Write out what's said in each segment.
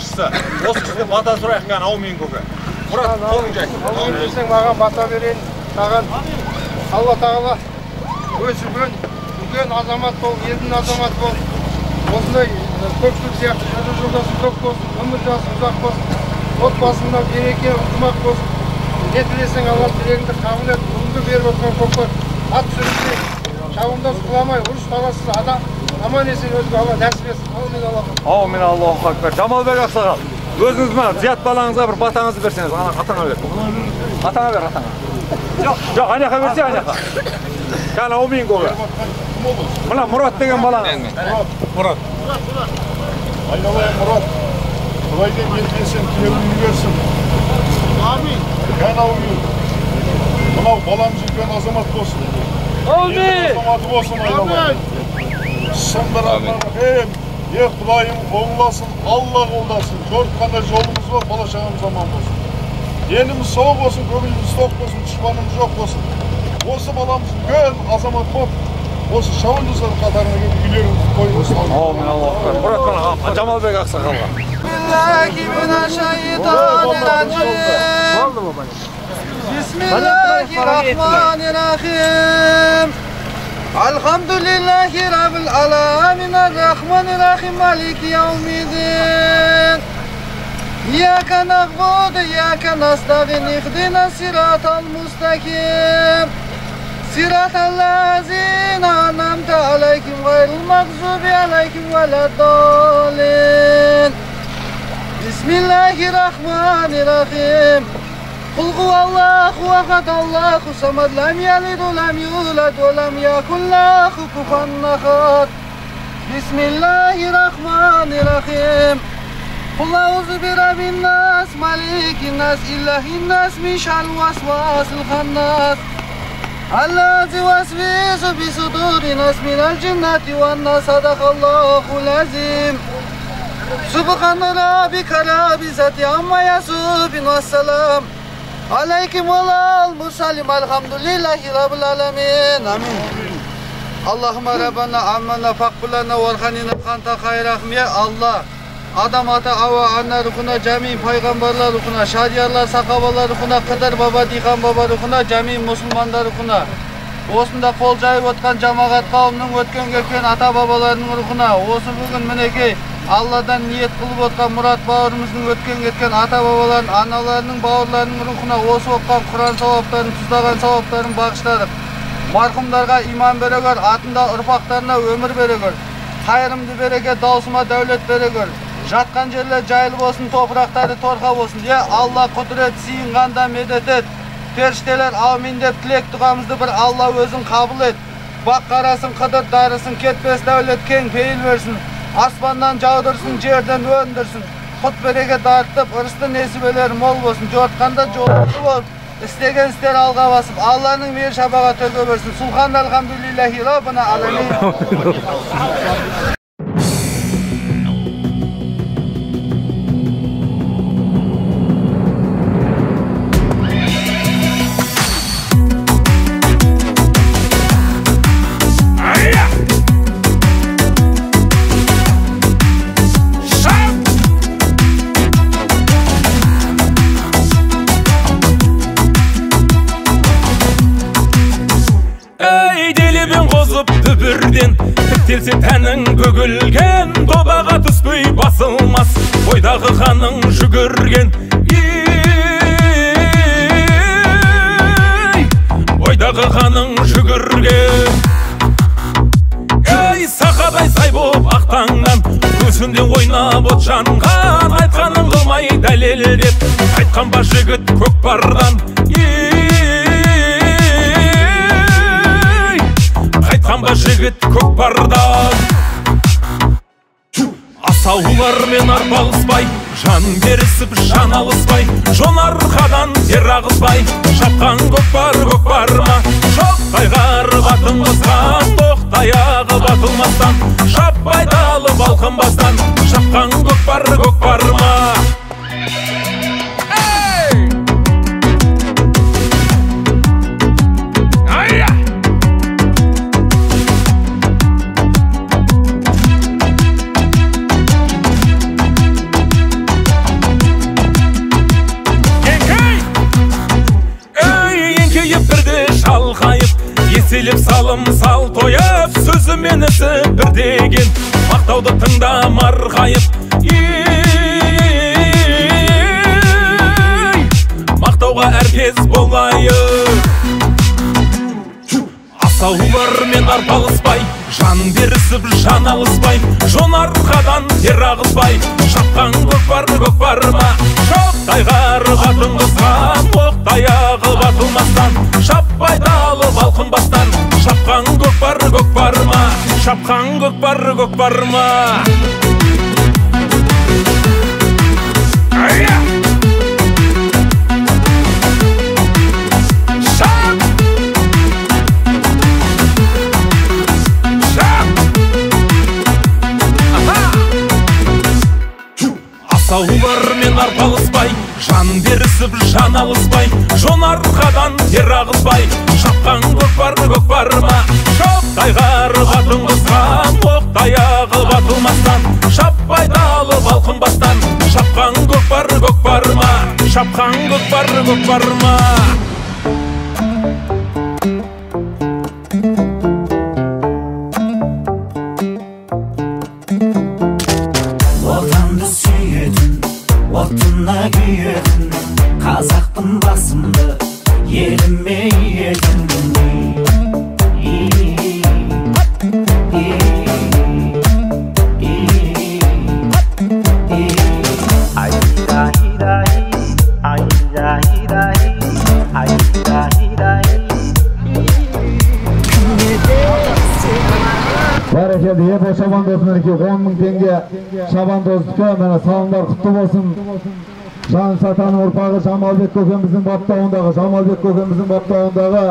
басшысы. Осы кісіден бата сұрайық кәні, аумин көке. Мұрат, қолың жай. Аумин десең маған бата берейін. Саған Алла Тағала өз үлкен азамат бол, елдің азаматы бол. Осындай көпшілік сияқты жүзі жолдасың көп болсын, өмір жасың ұзақ болсын, отбасыңда береке, ынтымақ болсын. Не тілесең Алла тілегіңді қабыл ет. Бүгінгі беріп отырған көкпар ат сүрінбей, шабындоз құламай, ұрыс талассыз адам аман есен өзге Алла нәсіп етсін. Аумин Аллаху. Аумин Аллаху акбар. Жамалбек ақсақал, өзіңіз мына Зият балаңызға бір батаңызды берсеңіз, ана атаңа бер. Атаңа бер, атаңа. Жоқ, жоқ, ана берсе, ана. Кәне аумин көке. Мына Мұрат деген балаңыз. Мұрат, Мұрат. Айналайын Мұрат. Құдайдан елдесін, тілеуіңді берсін. Амин. Кәне аумин. Мынау баламыз үлкен азамат болсын. Аумин. Азаматы болсын айналайын. Бисмиллахиррахманиррахим. Е Құдайым оңласын, Алла қолдасын. Жортқанда жолымыз бар, бала шағамыз аман болсын. Деніміз сау болсын, көңіліміз тоқ болсын, дұшпанымыз жоқ болсын. Осы баламыз үлкен азамат болып, осы шабандоздар қатарына келіп үйлерімізді қойып осылай. Аумин Аллаху акбар. Мұрат мына Жамалбек ақсақалға. Бисмиллахиррахманиррахим. Алхамдулиллахи раббил аламин аррахманиррахим малики яумиддин. Ияка нағбуду, ияка настағин, ихдина сиратал мустақим. Сиратал лазина анамта алейхим гайрил мағзуби алейхим валаддаллин. Бисмиллахиррахманиррахим. Қул хуаллаху ахад, Аллаху самад, лам ялид ва лам юлад ва лам якун лаху куфуан ахад. Бисмиллахиррахманиррахим. Қул аузу бираббин нас, маликин нас, илляхин нас, мин шаррил васвасил ханнас. Аллази васвису фи судурин нас минал джиннати ван нас. Садакаллахул азим. Субхана раббика раббил иззати амма ясифун вассалам алейкум валал мурсалим. Алхамдулиллахи раббил аламин. Амин. Аллахума раббана аммана фақфир лана вархамна анта хайр рахимин. Алла Адам ата Ава ана рухына, жамин пайғамбарлар рухына, шадиярлар сахабалар рухына, Қыдыр баба Дихан баба рухына, жамин мұсылмандар рухына, осында қол жайып отқан жамағат қауымның өткен кеткен ата бабаларының рухына, осы бүгін мінекей Алладан ниет қылып отқан Мұрат бауырымыздың өткен кеткен ата бабаларының, аналарының, бауырларының рухына осы оққан Құран сауаптарын, тұздаған сауаптарын бағыштадық. Марқұмдарға иман бере көр, атында ұрпақтарына өмір бере көр, қайырымды береке, даусыма дәулет бере көр. Жатқан жерлер жайлы болсын, топырақтары торқа болсын. Е Алла құдірет сиынғанда медет ет. Періштелер аумин деп тілек дұғамызды бір Алла өзің қабыл ет. Бақ қарасын, қыдыр дарысын, кетпес дәулет кең пейіл берсін. Аспаннан жаудырсын, жерден өндірсін. Құт береке дарытып, ырысты несібелері мол болсын. Жортқанда жолды болып, істеген істер алға басып, Алланың мейір шапағы төге берсін. Субхан алхамдулиллахи раббина аламин. Тіктелсе тәнің бүгілген, добаға түспей басылмас, бойдағы қаның жүгірген. Ей, бойдағы қаның жүгірген. Ей, сақадай сай боп ақтаңнан, көзінде ойнап от жанған, айтқанын қылмай дәлелдеп, айтқан ба жігіт көкпардан. Қайтқан ба жігіт көкпардан. Асаулармен арпалыспай, жан берісіп жан алыспай, жон арқадан тер ағызбай, шапқан көкпар көкпар ма? Шоқтай атын қосқан, тоқтаяғы батылмастан, шаппай далып алқынбастан, шапқан көкпар көкпар ма? Еселеп салым сал тойып, сөзімен ісі бір деген, мақтауды тыңда марғайып, мақтауға әркез болайық. Асаулармен арпалыспай, жан берісіп жан алыспай, жон арқадан тер ағызбай, шапқан көкпар көкпар ма? Шоқтай қарып атын қосқан, оқтай ағып атылмастан, шаппай далып алқынбастан, шапқан көкпар көкпар ма? Шапқан көкпар көкпар ма? Асаулармен арпалыспай, жан берісіп жан алыспай, жон арқадан тер ағызбай, шапқан көкпар көкпар ма? Шоқтай қарып атын қосқан, оқтай ағып атылмастан, шаппай далып алқынбастан, шапқан көкпар көкпар ма? Шапқан көкпар көкпар ма? Отанды сүйетін, отына күйетін, қазақпын басымды еліме иетін. Бәрекелді, Ебо шабандоз мінекей 10 мың теңге шабандоздікі, міне салымдар құтты болсын. Жан Сатаның ұрпағы Жамалбек көкеміздің баптауындағы, Жамалбек көкеміздің баптауындағы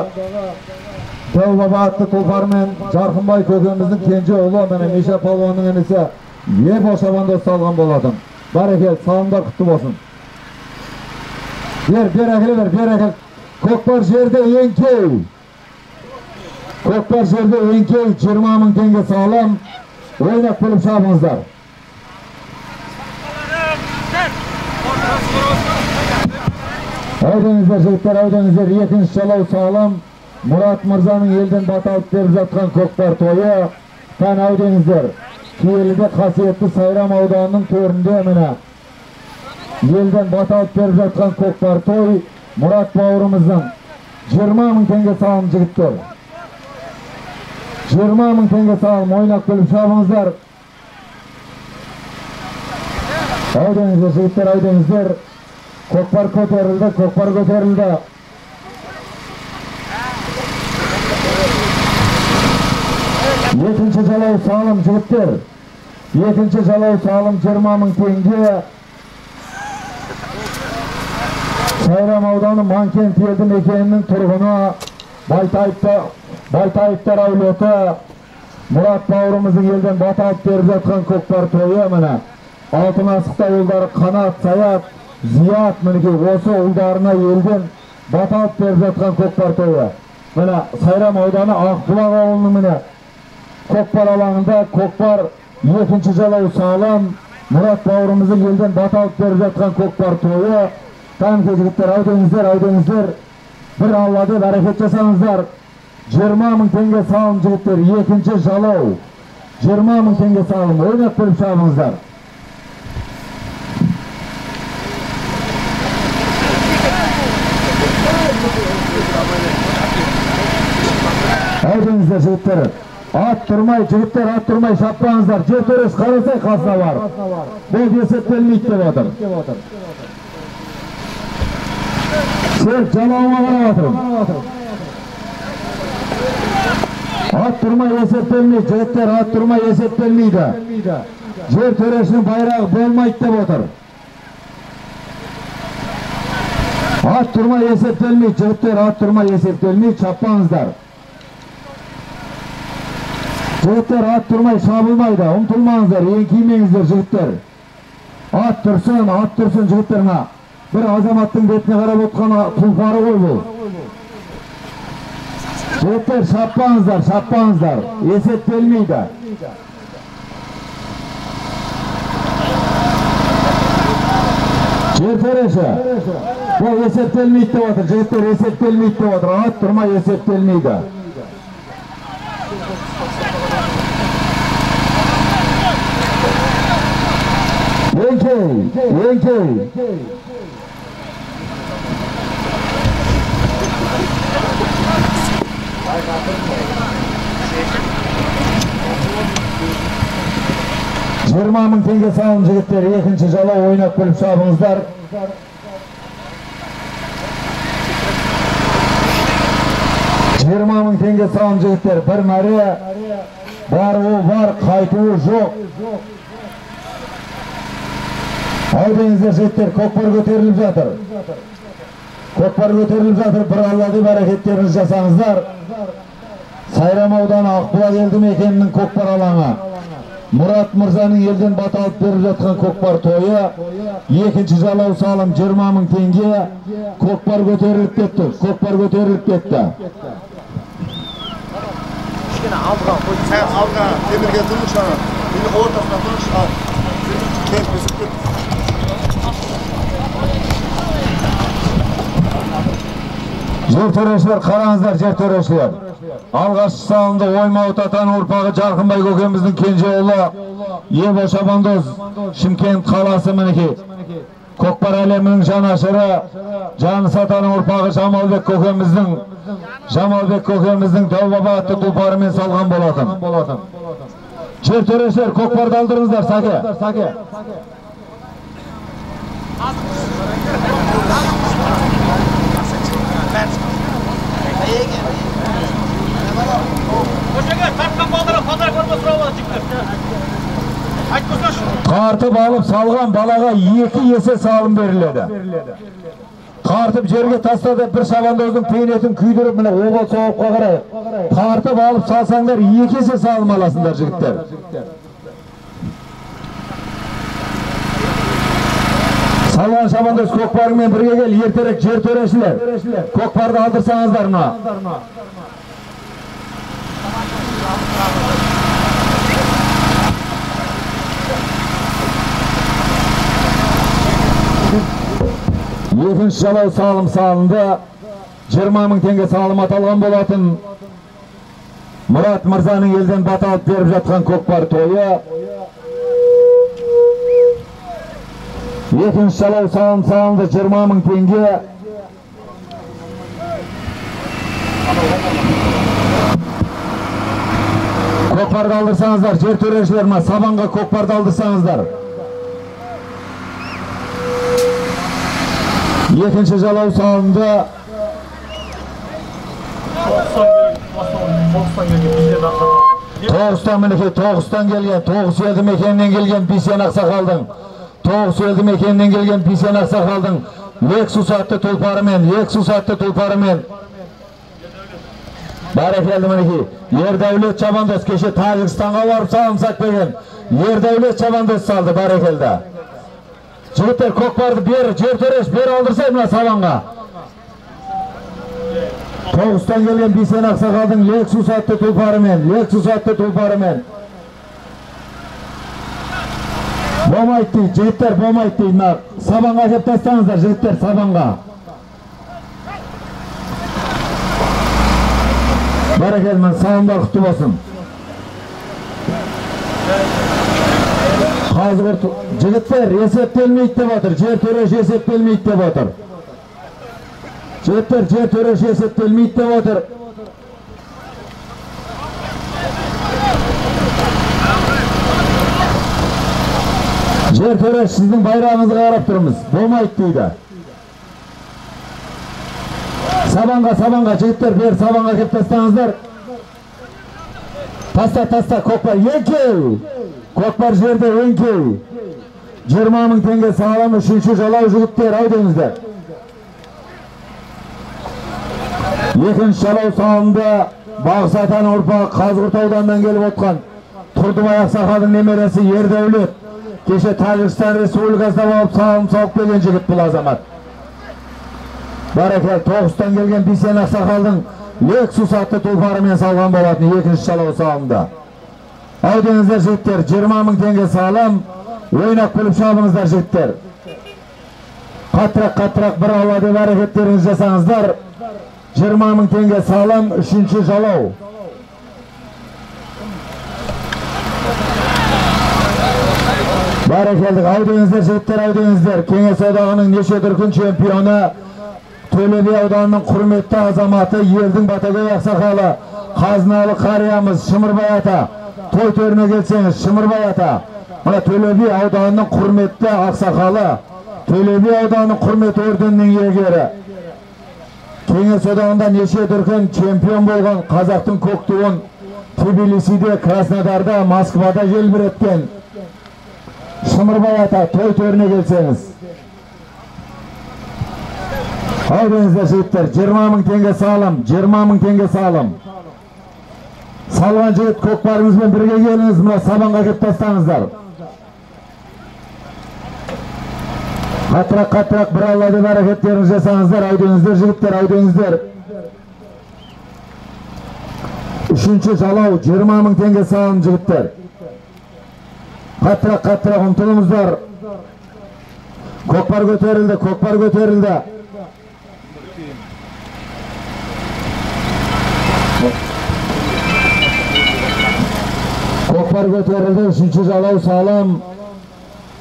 Дәу баба атты тұлпармен Жарқынбай көкеміздің кенже ұлы, міне Миша палуанның інісі Ебо шабандоз салған болатын. Бәрекелді, салымдар құтты болсын. Бер, бер әкеле бер, бер әкел. Көкпар жерде еңкеу. Көкпар жерде еңкеу 20 мың теңге салым. Ойнап күліп шабыңыздар. Әудеңіздер жігіттер, әудеңіздер. Екінші жалау салым. Мұрат мырзаның елден бата алып беріп жатқан көкпар тойы. Тән әудеңіздер. Киеліде қасиетті Сайрам ауданының төрінде міне елден бата алып беріп жатқан көкпар той Мұрат бауырымыздың 20 мың теңге салым жігіттер. 20 мың теңге салым, ойнап күліп шабыңыздар. Әудеңіздер жігіттер, әудеңіздер. Көкпар көтерілді, көкпар көтерілді. Екінші жалау салым жігіттер. Екінші жалау салым 20 мың теңге. Сайрам ауданы Манкент елді мекенінің тұрғыны Байтаевтар әулеті Мұрат бауырымыздың елден бата алып беріп жатқан көкпар тойы міне. Алтын асықта ұлдары Қанат, Саят, Зият мінекей осы ұлдарына елден бата алып беріп жатқан көкпар тойы. Міне Сайрам ауданы Ақбұлақ ауылының міне көкпар алаңында көкпар екінші жалау салым Мұрат бауырымыздың елден бата алып беріп жатқан көкпар тойы. Тәнке жігіттер, әудеңіздер, әудеңіздер. Бір Алла деп әрекет жасаңыздар. 20 мың теңге салым жігіттер, екінші жалау. 20 мың теңге салым, ойнап күліп шабыңыздар. Әудеңіздер жігіттер. Ат тұрмай, жігіттер, ат тұрмай шаппаңыздар. Жер төресі қарасай қасына барып. Бұл есептелмейді деп отыр. Серік жалауыма қарап отырмын. Ат тұрмай есептелмейді, жігіттер, ат тұрмай есептелмейді. Жер төрешінің байрағы болмайды деп отыр. Ат тұрмай есептелмейді, жігіттер, ат тұрмай есептелмейді, шаппаңыздар. Жігіттер, ат тұрмай шабылмайды, ұмтылмаңыздар, еңкеймеңіздер, жігіттер. Ат тұрсын, ат тұрсын, жігіттер, мына. Бір азаматтың бетіне қарап отқан тұлпары ғой бұл. Жігіттер, шаппаңыздар, шаппаңыздар, есептелмейді. Жер төреші, бұл есептелмейді деп отыр, жігіттер, есептелмейді деп отыр, ат тұрмай есептелмейді. Еңкей, еңкей. Жиырма мың теңге салым жігіттер, екінші жалау ойнап күліп шабыңыздар. 20 мың теңге салым жігіттер, бір мәре, баруы бар, қайтуы жоқ. Әудеңіздер жігіттер, көкпар көтеріліп жатыр. Көкпар көтеріліп жатыр, бір Алла деп әрекеттеріңізді жасаңыздар. Сайрам ауданы Ақбұлақ елді мекенінің көкпар алаңы. Мұрат мырзаның елден бата алып беріп жатқан көкпар тойы. Екінші жалау салым 20 мың теңге. Көкпар көтеріліп кетті. Көкпар көтеріліп кетті. Алға темірге тұрыңызшы, ортасына тұрыңызшы. Жер төрешілер, қараңыздар, жер төрешілер. Алғашқы салымды Оймауыт атаның ұрпағы Жарқынбай көкеміздің кенже ұлы Ебо Шабандоз, Шымкент қаласы мінекей. Көкпар әлемінің жанашыры Жаныс атаның ұрпағы Жамалбек көкеміздің Дәу баба атты тұлпарымен салған болатын. Жер төрешілер, көкпарды алдырыңыздар, Сәке. Тартып алып салған балаға 2 есе салым беріледі. Тартып жерге тастады, бір шабандоздың пейнетін күйдіріп, міне обал соғыпқа қарай. Тартып алып салсаңдар 2 есе салым аласыңдар жігіттер. Салған шабандоз көкпарыңмен бірге кел, ертерек жер төрешілер. Көкпарды алдырсаңыздар мына. Екінші жалау салым салынды. 20 мың теңге салым аталған болатын. Мұрат мырзаның елден бата алып беріп жатқан көкпар тойы. Екінші жалау салым салынды. 20 мың теңге. Көкпарды алдырсаңыздар, жер төрешілер ма, сабанға көкпарды алдырсаңыздар. Екінші жалау салынды. Тоғыстан мінекей, Тоғыстан келген, Тоғыс елді мекенінен келген Бисен ақсақалдың, Тоғыс елді мекенінен келген Бисен ақсақалдың Лексус атты тұлпарымен, Лексус атты тұлпарымен. Бәрекелді мінекей. Ердәулет шабандоз кеше Тәжікстанға барып салымсақ деген. Ердәулет шабандоз салды, бәрекелді. Жігіттер, көкпарды бер, жер төреш, бер алдырсай мына сабанға. Тоғыстан келген Бисен ақсақалдың Лексус атты тұлпарымен, Лексус атты тұлпарымен. Болмайды дейді, жігіттер, болмайды дейді. Мына сабанға әкеп тастаңыздар, жігіттер, сабанға. Бәрекелді, мына салымдар құтты болсын. Қазығұрт жігіттер, есептелмейді деп отыр. Жер төреш есептелмейді деп отыр. Жігіттер, жер төреш есептелмейді деп отыр. Жер төреш, сіздің байрағыңызға қарап тұрмыз. Болмайды дейді. Сабанға, сабанға, жігіттер, бер сабанға кеп тастаңыздар. Таста, таста, көкпар, еңкеу. Көкпар жерде өңкеу. 20 мың теңге салым, үшінші жалау жігіттер, ау деңіздер. Екінші жалау салымды Бағыс атаның ұрпағы Қазығұрт ауданынан келіп отқан Тұрдыбай ақсақалдың немересі Ердәулет. Кеше Тәжікстан Республикасына барып салым салып келген жігіт бұл азамат. Бәрекелді, Тоғыстан келген Бисен ақсақалдың Лексус атты тұлпарымен салған болатын екінші жалау салымды. Ау деңіздер жігіттер, 20 мың теңге салым, ойнап күліп шабыңыздар жігіттер. Қаттырақ, қаттырақ бір Алла деп әрекеттеріңізді жасаңыздар. 20 мың теңге салым, үшінші жалау. Бәрекелді, ау деңіздер, жігіттер, ау деңіздер. Кеңес одағының неше дүркін чемпионы, Төле би ауданының құрметті азаматы, елдің батагөй ақсақалы, қазыналы қариямыз Шымырбай ата. Той төріне келсеңіз, Шымырбай ата. Мына Төле би ауданының құрметті ақсақалы, Төле би ауданының құрмет орденінің иегері. Кеңес одағында неше дүркін чемпион болған, қазақтың көк туын Тбилисиде, Краснодарда, Москвада желбіреткен Шымырбай ата, той төріне келсеңіз. Ау деңіздер, жігіттер, 20 мың теңге салым, 20 мың теңге салым. Салған жігіт көкпарыңызбен бірге келіңіз, мына сабанға кеп тастаңыздар. Қатырақ, қатырақ, бір Алла деп әрекеттеріңізді жасаңыздар. Ау деңіздер, жігіттер, ау деңіздер. Үшінші жалау, 20 мың теңге салым, жігіттер. Қатырақ, қатырақ, ұмтылыңыздар. Көкпар көтерілді, көкпар көтерілді. Көкпар көтерілді, үшінші жалау салым.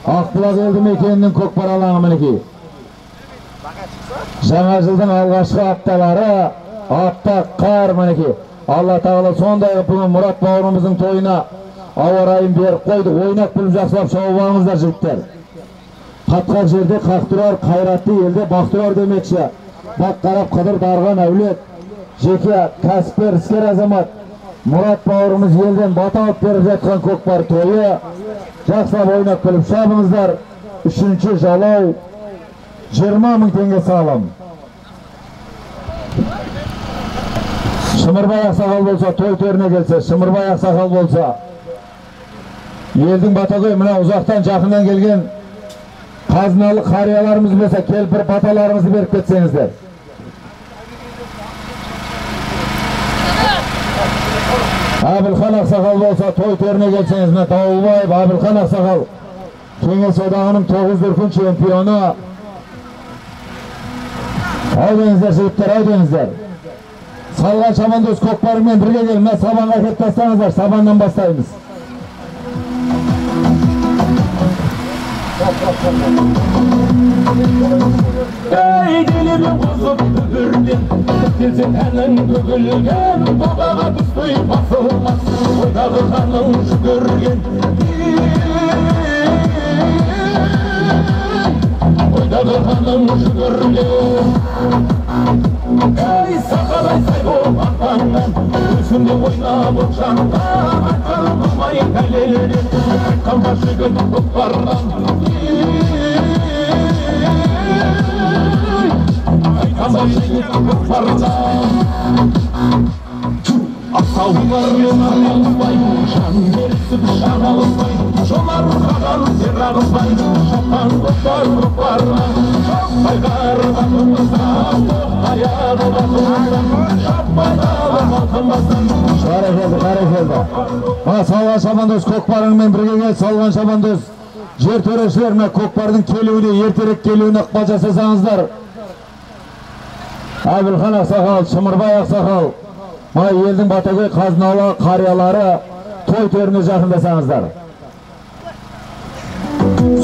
Ақбұлақ елді мекенінің көкпар алаңы мінекей. Жаңа жылдың алғашқы апталары, аппақ қар мінекей. Алла тағала сондай бүгін Мұрат бауырымыздың тойына ауа райын беріп қойды. Ойнап күліп жақсылап шауып алыңыздар, жігіттер. Қатқақ жерде қақ тұрар, қайратты елде бақ тұрар демекші. Бақ қарап қыдыр дарған әулет, жеке кәсіпкер, іскер азамат Мұрат бауырымыз елден бата алып беріп жатқан көкпар тойы. Жақсылап ойнап күліп шабыңыздар. Үшінші жалау, 20 мың теңге салым. Шымырбай ақсақал болса, той төріне келсе, Шымырбай ақсақал болса, елдің батагөй мына ұзақтан жақыннан келген қазыналы қарияларымыз болса, келіп бір баталарыңызды беріп кетсеңіздер. Әбілхан ақсақал болса, той төріне келсеңіз, мына Дауылбаев Әбілхан ақсақал, Кеңес одағының 9 дүркін чемпионы. Ау деңіздер, жігіттер, ау деңіздер. Салған шабандоз көкпарымен бірге кел, мына сабанға кеп тастаңыздар, сабаннан бастаймыз. Ey dilimin qozup дүбірлен, келсе тәнің төгілген, бабаға түспей басылмас, ойдағы қаның жүгірген. Ойдағы қаның жүгірген. Ey сақалай сай боп аттанған, өзіңде ойнап оқшанға, айтқаным болмай пәлелерден, айтқанға жігіт көкпардан. Асаулармен араласпай, жан берісіп жан алыспай, жолар қаған тер ағызбай, шапқан көкпар көкпардан, шаппай қарғатымыздан, тоқтаяды батымыздан, шаппай қалып алтын бастан. Бәрекелді, бәрекелді. Мына салған шабандоз көкпарыңмен бірге кел, салған шабандоз. Жер төрешілер мына көкпардың келуіне, ертерек келуіне ықпал жасасаңыздар. Әбілхан ақсақал, Шымырбай ақсақал, мына елдің батагөй қазыналы қариялары той төріне жақындасаңыздар.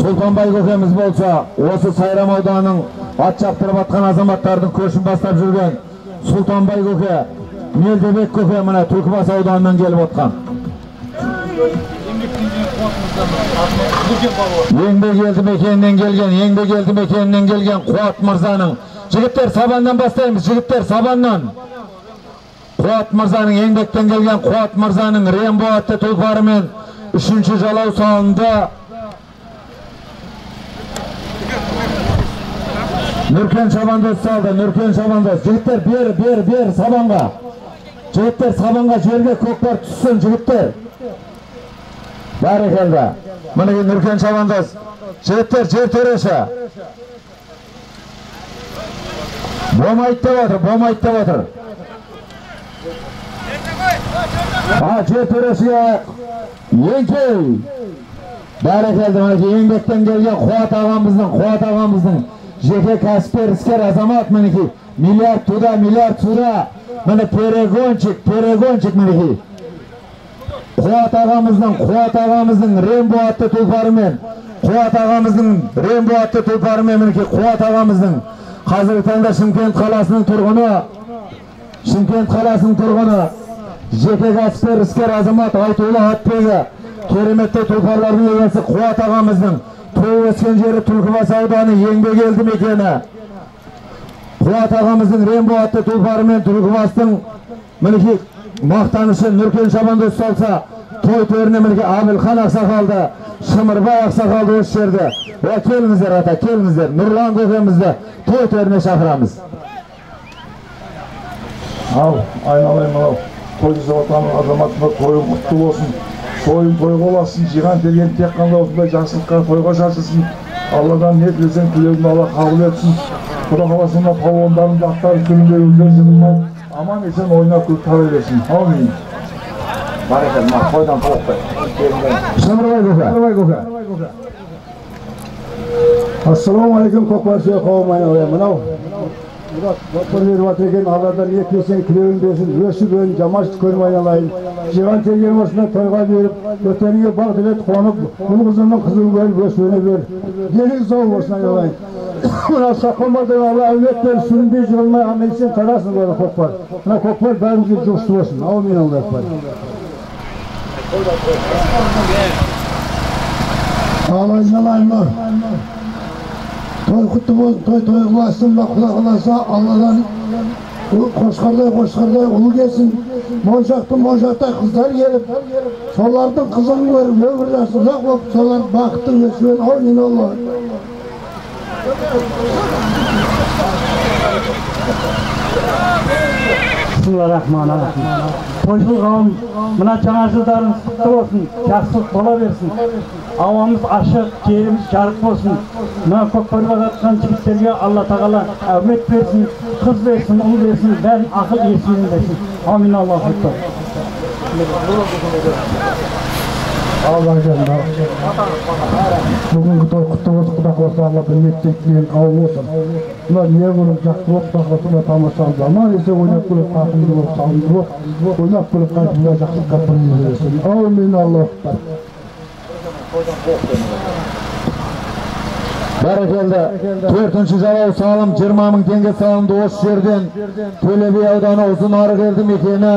Сұлтанбай көкеміз болса, осы Сайрам ауданының ат шаптырып атқан азаматтардың көшін бастап жүрген Сұлтанбай көке, Мелдебек көке мына Түлкібас ауданынан келіп отқан. Еңбек елді мекенінен келген, Еңбек елді мекенінен келген Қуат мырзаның. Жігіттер, сабаннан бастаймыз, жігіттер, сабаннан. Қуат мырзаның, еңбектен келген Қуат мырзаның Рембо атты тұлпарымен үшінші жалау салынды. Нұркен шабандоз салды, Нұркен шабандоз. Жігіттер, бер, бер, бер, сабанға. Жігіттер, сабанға, жерге көкпар түссін, жігіттер. Бәрекелді. Мінекей Нұркен шабандоз. Жігіттер, жер төреші. Болмайды деп отыр, болмайды деп отыр. Жер төрешіге еңкей. Бәрекелді, мінекей еңбектен келген Қуат ағамыздың, Қуат ағамыздың жеке кәсіпкер, іскер азамат, мінекей миллиард туда, миллиард сюда. Міне перегончик, перегончик мінекей. Қуат ағамыздың, Қуат ағамыздың Рембо атты тұлпарымен Қуат ағамыздың Рембо атты тұлпарымен, мінекей Қуат ағамыздың қазіргі таңда Шымкент қаласының тұрғыны, Шымкент қаласының тұрғыны, жеке кәсіпкер, іскер азамат Айтулы Атбегі, кереметті тұлпарлардың егесі Қуат ағамыздың туып өскен жері Түлкібас ауданы, Еңбек елді мекені. Қуат ағамыздың Рембо атты тұлпарымен Түлкібастың мінекей мақтанышы Нұркен шабандоз салса, той төріне мінекей Әбілхан ақсақалды, Шымырбай ақсақалды осы жерде. Келіңіздер ата, келіңіздер. Нұрлан көкемізді той төріне шақырамыз. Ал, айналайын мынау той жасап жатқан азаматыма тойың құтты болсын. Тойың тойға ұлассын, жиған терген тек қана осындай жақсылыққа тойға шашылсын. Алладан не тілесең тілеуін Алла қабыл етсін. Құда қаласа мына палуандардың аттары сүрінбей, өздері жығылмай, аман есен ойнап күліп тарай берсін. Әумин. Барекелді, мына тойдан толық бер. Шымырбай көке. Шымырбай көке. Ассалаумағалейкум, көкпар сүйер қауым айналайын. Мынау Мұрат беріп жатыр екен, Алладан не тілесең тілеуін берсін, өсіп өн, жаман көрмей айналайын. Жиған терген осындай тойға беріп, өтеніңе бақ тілет қонып, ұл қызыңның қызын көріп, өсіп өне бер. Денің сау болсын айналайын. Мына шапқынбардан Алла әулет беріп, сүрінбей жығылмай аман есен тарасын ғой көкпар. Мына көкпар бәрімізге жұғысты болсын. Әумин, Алла акбар. Ал айналайындар. Той құтты болсын, той той қыласын, Құда қаласа Алладан қошқардай қошқардай ұл келсін, моншақты моншақтай қыздар келіп, солардың қызын көріп, өмір жасы ұзақ болып, солар бақытты өсуін. Әумин, Алла. Бисмиллахиррахманиррахим. Тойшыл қауым, мына жаңа жылдарыңыз құтты болсын, жақсылық бола берсін. Ауамыз ашық, жеріміз жарық болсын. Мына көкпарға қатысқан жігіттерге Алла тағала әумет берсін, қыз берсін, ұл берсін, бәрін ақыл есімен берсін. Амин, Аллаху акбар. Бүгінгі той құтты болсын, Құда қаласа Алла білмектен тілеген қауым болсын. Мына не көріп жақсы болып, Құда қаласа мына тамашамыз аман есен ойнап күліп, тақымды болып, салымды болып, ойнап күліп қайтып мына жақсылыққа бірге берсін. Әумин, Аллаху акбар. Бәрекелді. Төртінші жалау салым 20 мың теңге салынды осы жерден. Төле би ауданы Ұзынарық елді мекені,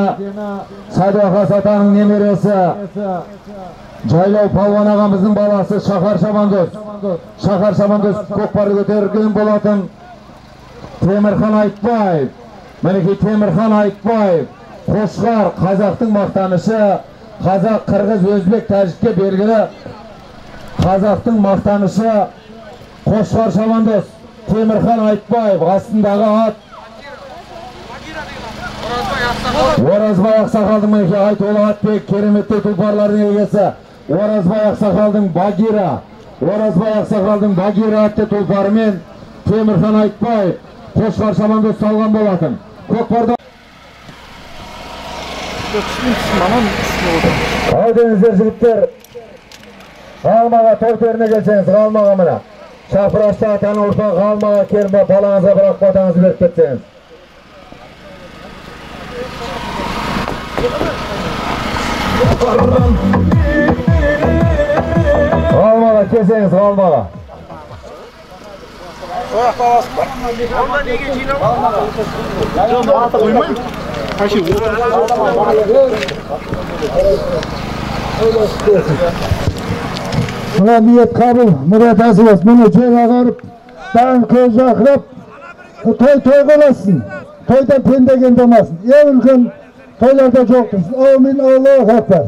Сәдуақас атаның немересі, Жайлау палуан ағамыздың баласы Шахар шабандоз. Шахар шабандоз көкпарды көтерген болатын Темірхан Айтбаев. Мінекей Темірхан Айтбаев, қошқар, қазақтың мақтанышы, қазақ, қырғыз, өзбек, тәжікке белгілі қазақтың мақтанышы қошқар шабандоз Темірхан Айтбаев. Астындағы ат Оразбай ақсақалдың мінекей Айтулы Атбек, кереметтей тұлпарлардың егесі Оразбай ақсақалдың Багира, Оразбай ақсақалдың Багира атты тұлпарымен Темірхан Айтбаев қошқар шабандоз салған болатын. Көкпарда ал деңіздер жігіттер, Ғалмаға той төріне келсеңіз, Ғалмаға мына Шапырашты атаның ұрпағы Ғалмаға келіп, балаңызға бір ақ батаңызды беріп кетсеңіз. Ғалмаға келсеңіз, Ғалмаға. Мына ниет қабыл, мұрат әсіп болсын. Міне жер ағарып, бәрін көз жарқырап, той тойға ұлассын. Тойдан пенде кем болмасын. Ең үлкен тойларда жоқтырсын. Әумин, Аллаху акбар.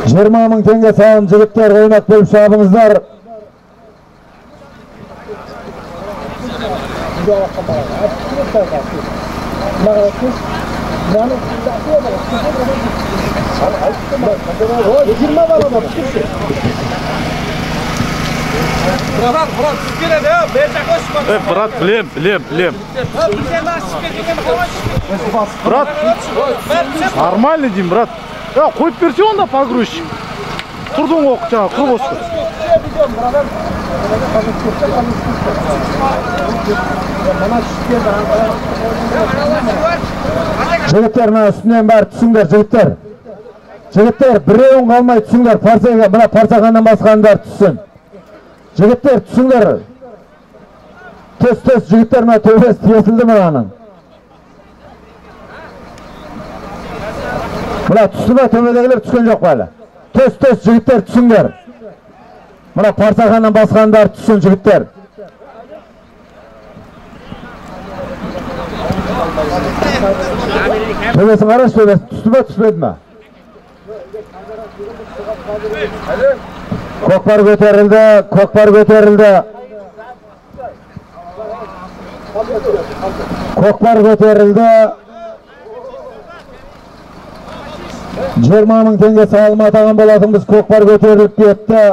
20 мың теңге салым жігіттер, ойнақ бөліп шабыңыздар. Брат, білем, білем, білем. Брат, нормально деймін, брат. Қойып берсе онда погрузчик. Тұрдың ғой, жаңа құр босты. Жігіттер, мына үстінен бәрі түсіңдер, жігіттер. Жігіттер, біреуін қалмай түсіңдер. Парсаға, мына парсағаннан басқандар түссін. Жігіттер, түсіңдер. Түс, түс, жігіттер, мына төбесі тесілді мынаның. Мына түсті ме, төбедегілер түскен жоқ па әлі? Түс, түс, жігіттер, түсіңдер. Мына парсағаннан басқандар түссін, жігіттер. Төбесін қарашы, төбесі түсті ме, түспеді ме? Көкпар көтерілді, көкпар көтерілді. Көкпар көтерілді. 20 мың теңге салым атаған болатынбыз, көкпар көтеріліп кетті.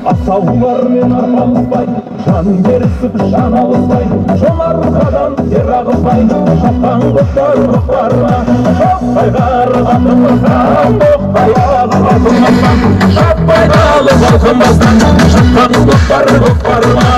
Асаулармен арпалыспай, жан берісіп жан алыспай, жонарқадан тер ағызбай, шапқан көкпар көкпарма, шаппайғар атымыздан, боқпай ағып алтынбастан, шаппай қалып алқынбастан, шапқан көкпар көкпарма.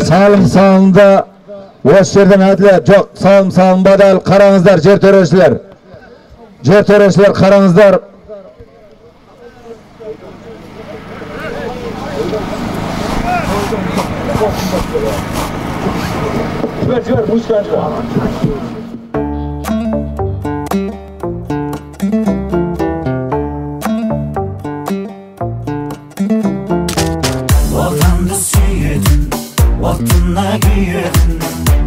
Салым салынды. Осы жерден әділет жоқ, салым салынбады әлі. Қараңыздар, жер төрешілер. Жер төрешілер, қараңыздар. Жібер, жібер, музыканы жібер. Отанды сүйетін, отына күйетін,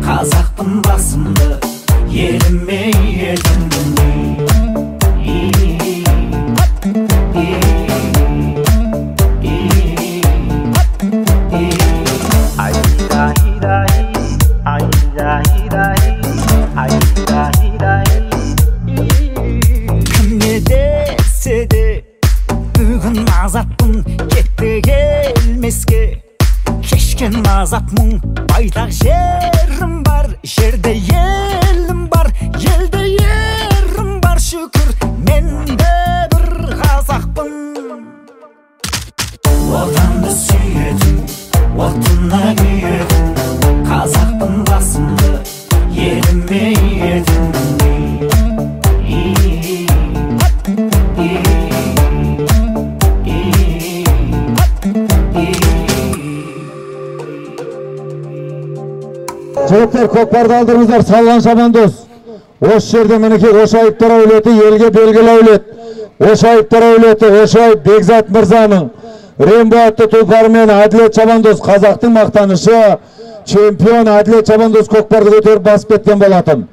қазақпын басымды еліме иетін. Кім не десе де бүгін азатпын, кетті келмеске кешкен азап мұң. Байтақ жерім бар, жерде елім бар, елде ерім бар, шүкір мен де бір қазақпын. Отанды сүйетін, отына күйетін, қазақпын басымды еліме иетін. Жігіттер, көкпарды алдырыңыздар, салған шабандоз. Осы жерде мінекей Ошаевтар әулеті, елге белгілі әулет. Ошаевтар әулеті, Ошаев Бекзат мырзаның Рембо атты тұлпарымен Әділет шабандоз, қазақтың мақтанышы, чемпион Әділет шабандоз көкпарды көтеріп басып кеткен болатын.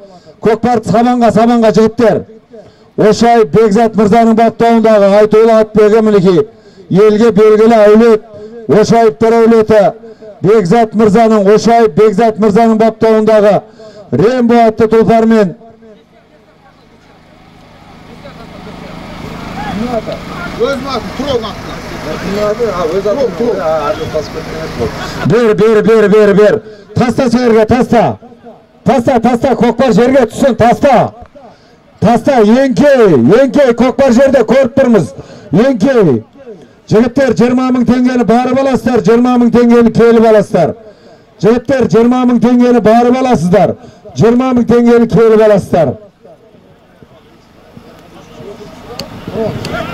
Көкпарды сабанға, сабанға, жігіттер. Ошаев Бекзат мырзаның баптауындағы Айтулы атбегі мінекей елге белгілі әулет, Ошаевтар әулеті. Бекзат мырзаның, Ошаев Бекзат мырзаның баптауындағы Рембо атты тұлпармен Бер, бер, бер, бер, бер. Таста жерге, таста. Таста, таста, көкпар жерге түссін, таста. Таста, еңкей, еңкей, көкпар жерде көріп тұрмыз. Еңкей. Жігіттер, 20 мың теңгені барып аласыздар, 20 мың теңгені келіп аласыздар. Жігіттер, 20 мың теңгені барып аласыздар, 20 мың теңгені келіп аласыздар.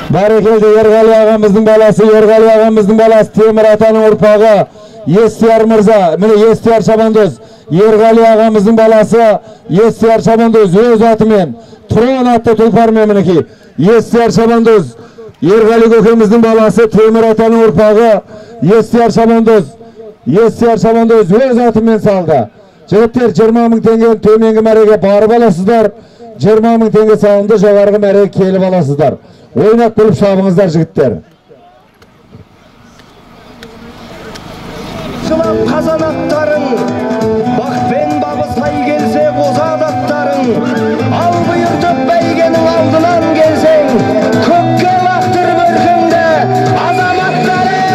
Бәрекелді, Ерғали ағамыздың баласы, Ерғали ағамыздың баласы, Темір атаның ұрпағы, Естияр мырза, міне Естияр шабандоз, Ерғали ағамыздың баласы, Естияр шабандоз өз атымен, Тұран атты тұлпармен мінекей, Естияр шабандоз, Ерғали көкеміздің баласы, Темір атаның ұрпағы, Естияр шабандоз, Естияр шабандоз өз атымен салды. Жігіттер, 20 мың теңгені төменгі мәреге барып аласыздар, 20 мың теңге салынды, жоғарғы мәреге келіп аласыздар. Ойнап күліп шабыңыздар, жігіттер. Жылап қазан аттарың, бақпен бабы сай келсе қозады аттарың, ал бұйыртып бәйгенің алдынан келсең, көкке лақтырып өркіңді азаматтарың.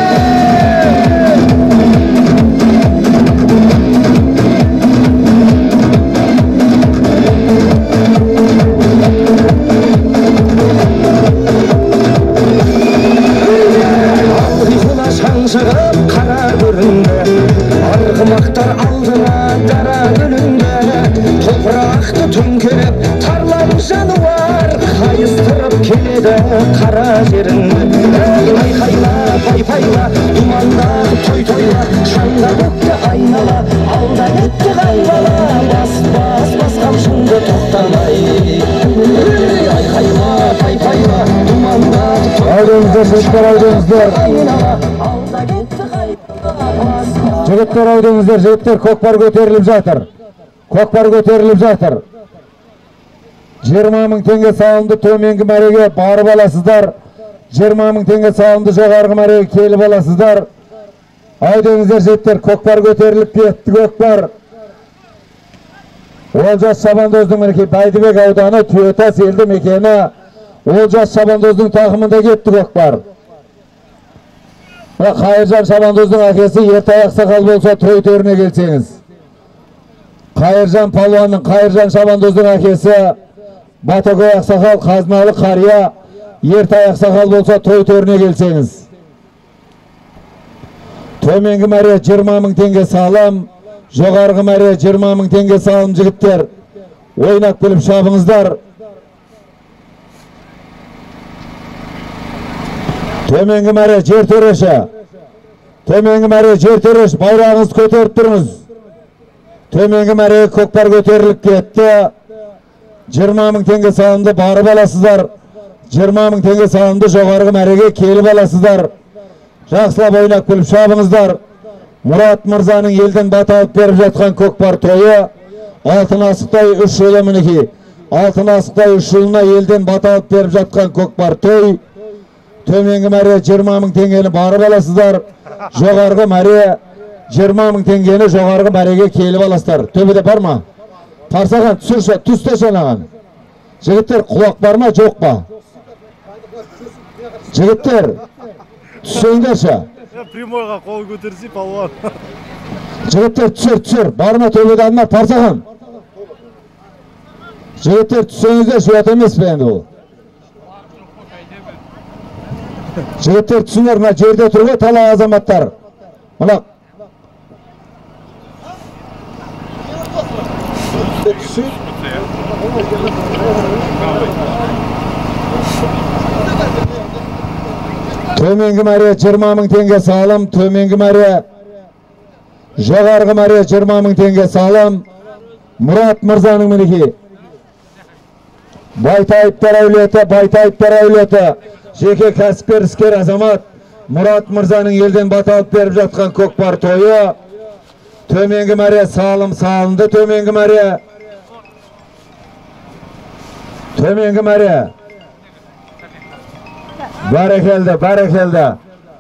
алдына дара гүліңді, топырақты төңкеріп тарлан жануар қайыстырып келеді қара жеріңді. Ей айқайла, пай-пайла, думандап той тойла, шаңда көкті айнала, алда кетті қай бала, бас бас бас қамшыңды тоқтамай. Ей айқайла, пай-пайла, думандап той Аудеңіздер, жігіттер, аудеңіздер. айнала, алда кетті қай бала, бас бас. Жігіттер, аудеңіздер, жігіттер, көкпар көтеріліп жатыр. Көкпар көтеріліп жатыр. 20 мың теңге салымды төменгі мәреге барып аласыздар. 20 мың теңге салымды жоғарғы мәреге келіп аласыздар. Аудеңіздер, жігіттер, көкпар көтеріліп кетті, көкпар. Олжас Шабандоздың мінекей Бәйдібек ауданы Түйетас елді мекені Олжас Шабандоздың тақымында кетті көкпар. Мына Қайыржан Шабандоздың әкесі Ертай ақсақал болса той төріне келсеңіз. Қайыржан палуанның, Қайыржан Шабандоздың әкесі Батагөй ақсақал, қазыналы қария Ертай ақсақал болса той төріне келсеңіз. Төменгі мәре 20 мың теңге салым, жоғарғы мәре 20 мың теңге салым, жігіттер. Ойнап күліп шабыңыздар. Төменгі мәре жер төреші. Төменгі мәре жер төреші, байрағыңызды көтеріп тұрыңыз. Төменгі мәре көкпар көтеріліп кетті. 20 мың теңге салымды барып аласыздар. 20 мың теңге салымды жоғарғы мәреге келіп аласыздар. Жақсылап ойнап күліп шабыңыздар. Мұрат мырзаның елден бата алып беріп жатқан көкпар тойы алтын асықтай үш жылы мінекей. Алтын асықтай үш жылына елден бата алып беріп жатқан көкпар той. Төменгі мәре 20 мың теңгені барып аласыздар. Жоғарғы мәре 20 мың теңгені жоғарғы мәреге келіп аласыздар. Төбеде бар ма? Тарсаған түсірші, түстеші анаған. Жігіттер, құлақ бар ма, жоқ па? Жігіттер, түссеңдерші. Прямойға қол көтерсе, палуан. Жігіттер, түсір, түсір. Бар ма төбеде ма, Тарсаған? Жігіттер, түссеңіздер, ұят емес пе енді бұл? Жігіттер, түсіңдер, мына жерде тұр ғой талай азаматтар. Мына төменгі мәре 20 мың теңге салым, төменгі мәре, жоғарғы мәре 20 мың теңге салым. Мұрат мырзаның мінекей Байтаевтар әулеті, Байтаевтар әулеті, жеке кәсіпкер, іскер азамат Мұрат мырзаның елден бата алып беріп жатқан көкпар тойы. Төменгі мәре салым салынды, төменгі мәре. Төменгі мәре. Бәрекелді, бәрекелді.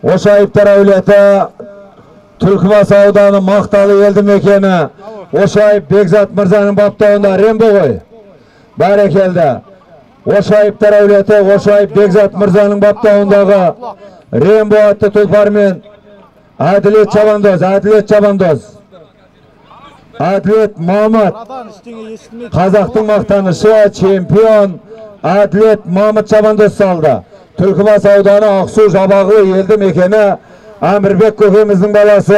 Ошаевтар әулеті, Түлкібас ауданы Мақталы елді мекені. Ошаев Бекзат мырзаның баптауында Рембо ғой. Бәрекелді. Ошаевтар әулеті, Ошаев Бекзат мырзаның баптауындағы Рембо атты тұлпармен Әділет Шабандоз, Әділет Шабандоз. Әділет Мамыт, қазақтың мақтанышы, чемпион Әділет Мамыт Шабандоз салды. Түлкібас ауданы Ақсу Жабағылы елді мекені Әмірбек көкеміздің баласы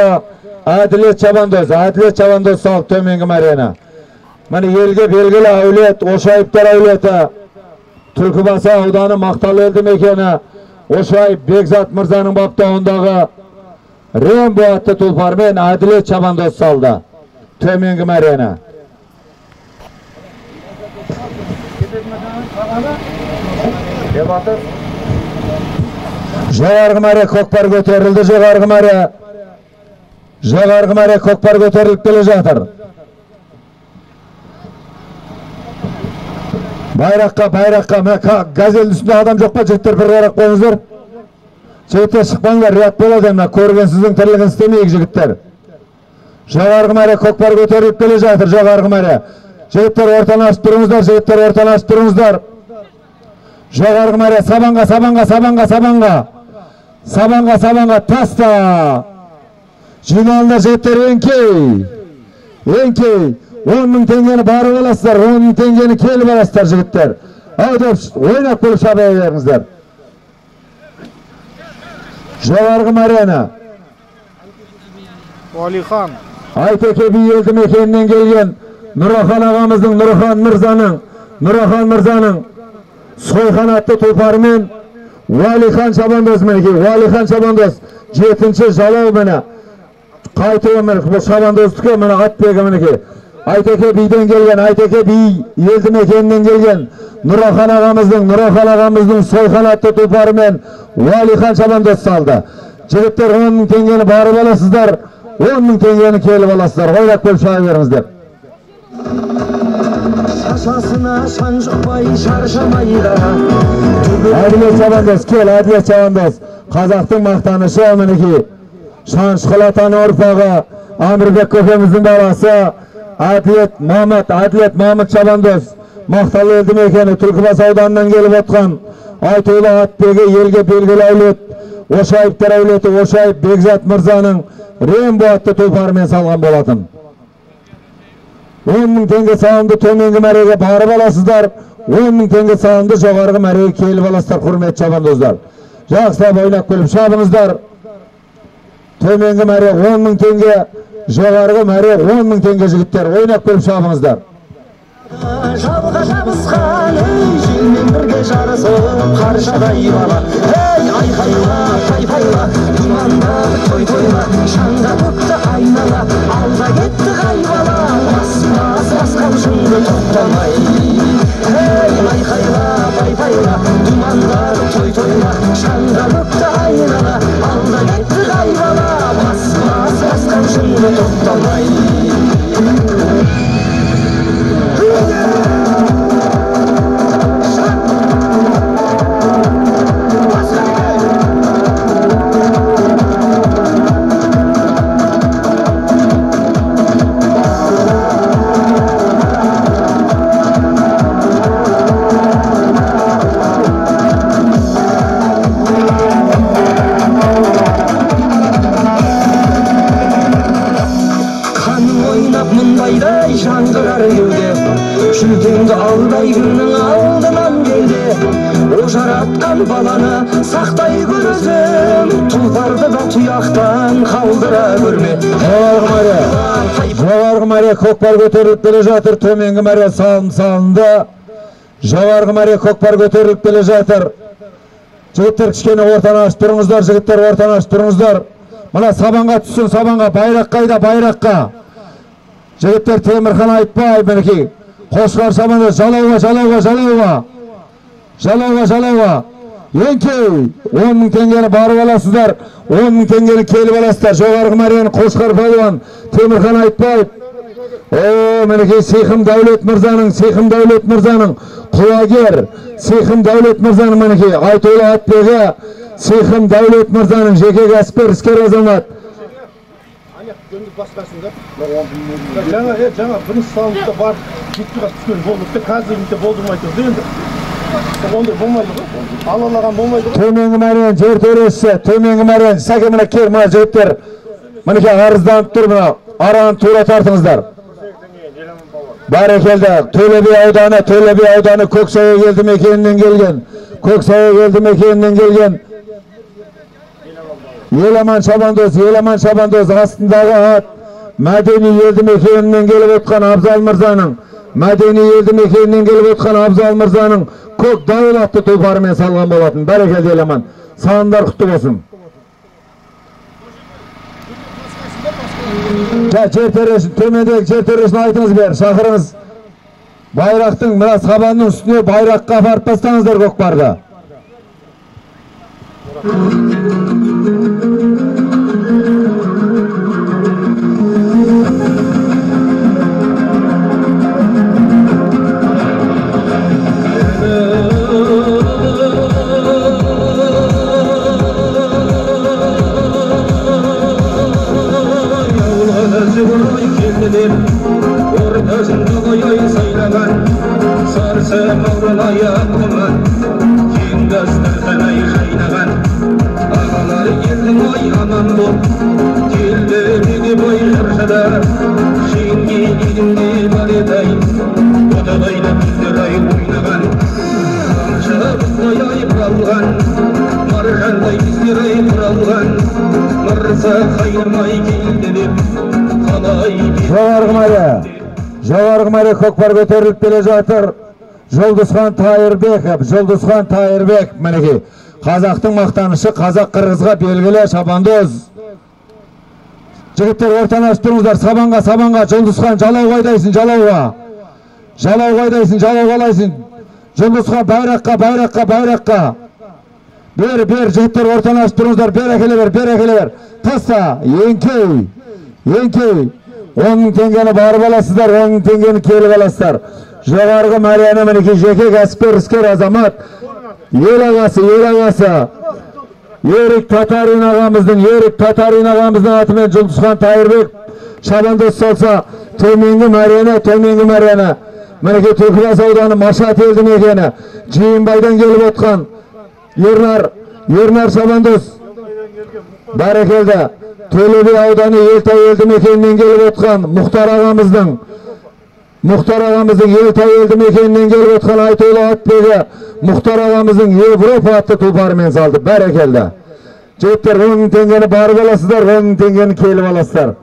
Әділет Шабандоз, Әділет Шабандоз салды төменгі мәрені. Міне елге белгілі әулет, Ошаевтар әулеті, Түлкібас ауданы Мақталы елді мекені Ошаев Бекзат мырзаның баптауындағы Рембо атты тұлпармен Әділет Шабандоз салды төменгі мәрені. Жоғарғы мәре көкпар көтерілді, жоғарғы мәре. Жоғарғы мәре көкпар көтеріліп келе жатыр. Байраққа, байраққа, мына газелдің үстінде адам жоқ па, жігіттер, бір қарап қойыңыздар. Жігіттер, шықпаңдар, ұят болады, мына көргенсіздің тірлігін істемейік, жігіттер. Жоғарғы мәре көкпар көтеріліп келе жатыр, жоғарғы мәре. Жігіттер, ортаны ашып тұрыңыздар, жігіттер, ортаны ашып тұрыңыздар. Жоғарғы мәре, сабанға, сабанға, сабанға, сабанға. Сабанға, сабанға, таста. Жиналыңдар, жігіттер, еңкей. Еңкей. 10 мың теңгені барып аласыздар, 10 мың теңгені келіп аласыздар, жігіттер. Ау деп ойнап көріп шаба беріңіздер. Жоғарғы мәрені. Уалихан. Айтеке би елді мекенінен келген Нұрахан ағамыздың, Нұрахан мырзаның Сойхан атты тұлпарымен Уәлихан шабандоз, мінекей Уәлихан шабандоз 7-ші жалау, міне қайтуы, міне бұл шабандоздікі, міне атбегі, мінекей Айтеке биден келген, Айтеке би елді мекенінен келген Нұрахан ағамыздың Сойхан атты тұлпарымен Уәлихан шабандоз салды. Жігіттер, 10 мың теңгені барып аласыздар, 10 мың теңгені келіп аласыздар. Ойлап көріп шыға беріңіздер. Шашасына шаң жұқпай, шаршамай да. Әділет шабандоз, кел, Әділет шабандоз. Қазақтың мақтанышы, мінекей. Шанышқыл атаның ұрпағы, Әмірбек көкеміздің баласы Әділет Мамыт, Әділет Мамыт шабандоз. Мақталы елді мекені Түлкібас ауданынан келіп отқан айтулы атбегі, елге белгілі әулет, Ошаевтар әулеті, Ошаев Бекзат мырзаның Рембо атты тұлпарымен салған болатын. 10 мың теңге салымды төменгі мәреге барып аласыздар, 10 мың теңге салымды жоғарғы мәреге келіп аласыздар, құрметті шабандоздар. Жақсылап ойнап келіп шабыңыздар. Төменгі мәре 10 мың теңге, жоғарғы мәре 10 мың теңге, жігіттер, ойнап келіп шабыңыздар. Жалға жабысқан, ей, желмен бірге жарысып, қаршадай бала. Ей, айқайла, тайпайла, думанда той тойла, шаңға төкті айнала, алға кетті қай бала, бас бас басқан шыңды тоқтамай. Ей, айқайла, тайпайла, думанда той тойла, шаңға төкті айнала, алға кетті қай бала, бас бас басқан шыңды тоқтамай. Жүлдеңді алдай күннің алдынан келді, о жаратқан баланы сақтай көр өзім, тұлпарды да тұяқтан қалдыра көрме. Жоғарғы мәре көкпар көтеріліп келе жатыр, төменгі мәре салым салынды. Жоғарғы мәре көкпар көтеріліп келе жатыр. Жігіттер, кішкене ортаны ашып тұрыңыздар, жігіттер, ортаны ашып тұрыңыздар. Мына сабанға түссін, сабанға, байрақ қайда, байраққа. Жігіттер, Темірхан Айтбай, мінекей. Қошқар шабандоз, жалауға, жалауға, жалауға. Жалауға, жалауға. Еңкей, 10 мың теңгені барып аласыздар, 10 мың теңгені келіп аласыздар. Жоғарғы мәрені Қошқар палуан Темірхан Айтбаев. О, мінекей Сиқым Дәулет мырзаның, Сиқым Дәулет мырзаның құлагер, Сиқым Дәулет мырзаның, мінекей айтулы атбегі Сиқым Дәулет мырзаның, жеке кәсіпкер, іскер азамат. Жаңа бірінші салымда барып жетпей түскен жолдықты қазіргінде болдырмай тұрды енді. Ондай болмайды ғой. Алалаған болмайды ғой. Төменгі мәрен жер төресі, төменгі мәрен. Сәке, мына кел, мына жігіттер. Мінекей арызданып тұр, мына араны тура тартыңыздар. Бәрекелді. Төле би ауданы, Төле би ауданы Көксая елді мекенінен келген. Көксая елді мекенінен келген. Еламан шабандоз, Еламан шабандоз астындағы ат Мәдени елді мекенінен келіп отқан Абзал мырзаның, Мәдени елді мекенінен келіп отқан Абзал мырзаның көк дауыл атты тұлпарымен салған болатын. Бәрекелді, Еламан. Салымдар құтты болсын. Жер төресін, төмендегі жер төресін айтыңыз бер, шақырыңыз. Байрақтың, мына сабанның үстіне байраққа апарып тастаңыздар көкпарды. Маржандай кездер құралған, Мырза қайырмай келді деп. Жоғарғы мәре. Жоғарғы мәре көкпар көтеріліп келе жатыр. Жұлдызхан Тайырбеков, Жұлдызхан Тайырбек, мінекей. Қазақтың мақтанышы, қазақ қырғызға белгілі шабандоз. Жігіттер, ортаны ашып тұрыңыздар, сабанға, сабанға, Жұлдызхан, жалауға айдайсың, жалауға. Жалауға айдайсың, жалауға алайсың. Жұлдызхан, байраққа, байраққа, байраққа. Бер, бер, жігіттер, ортаны ашып тұрыңыздар, бер әкеле бер, бер әкеле бер. Таста, еңкей, еңкей. 10 мың теңгені барып аласыздар, 10 мың теңгені келіп аласыздар. Жоғарғы мәрені мінекей жеке кәсіпкер, іскер азамат, ел ағасы, ел ағасы Ерік Татарин ағамыздың, Ерік Татарин ағамыздың атымен Жұлдызхан Тайырбек шабандоз салса, төменгі мәрені, төменгі мәрені. Мінекей Түлкібас ауданы Машат елді мекені, Жиынбайдан келіп отқан Ернар, Ернар шабандоз. Бәрекелді. Төле би ауданы Елтай елді мекенінен келіп отқан Мұхтар ағамыздың, Мұхтар ағамыздың Елтай елді мекенінен келіп отқан Айтулы атбегі Мұхтар ағамыздың Европа атты тұлпарымен салды. Бәрекелді. Жігіттер, 10 мың теңгені барып аласыздар, 10 мың теңгені келіп аласыздар.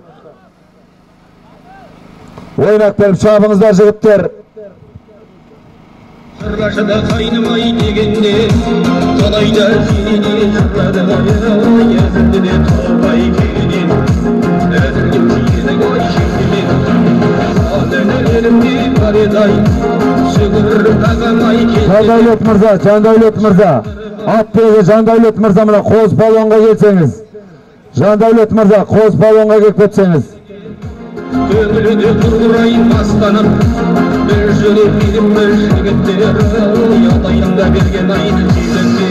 Ойнақ беріп шабыңыздар, жігіттер. Жырлашыда қайнымай дегенде, талайда зейнеде жырлады ай, әзілді де таубай келген, әзілдеу жиені ой шектемен. Ана-нелерімде бар еді ай, сүгір ағам-ай келді. Жандәулет мырза, Жандәулет мырза, атбегі Жандәулет мырза, мына қоз палуанға келсеңіз. Жандәулет мырза, қоз палуанға келіп кетсеңіз. Көңілі құрғырай мастанып, бір жүрек еліміз жігіттер, атайым да берген ай сезімде.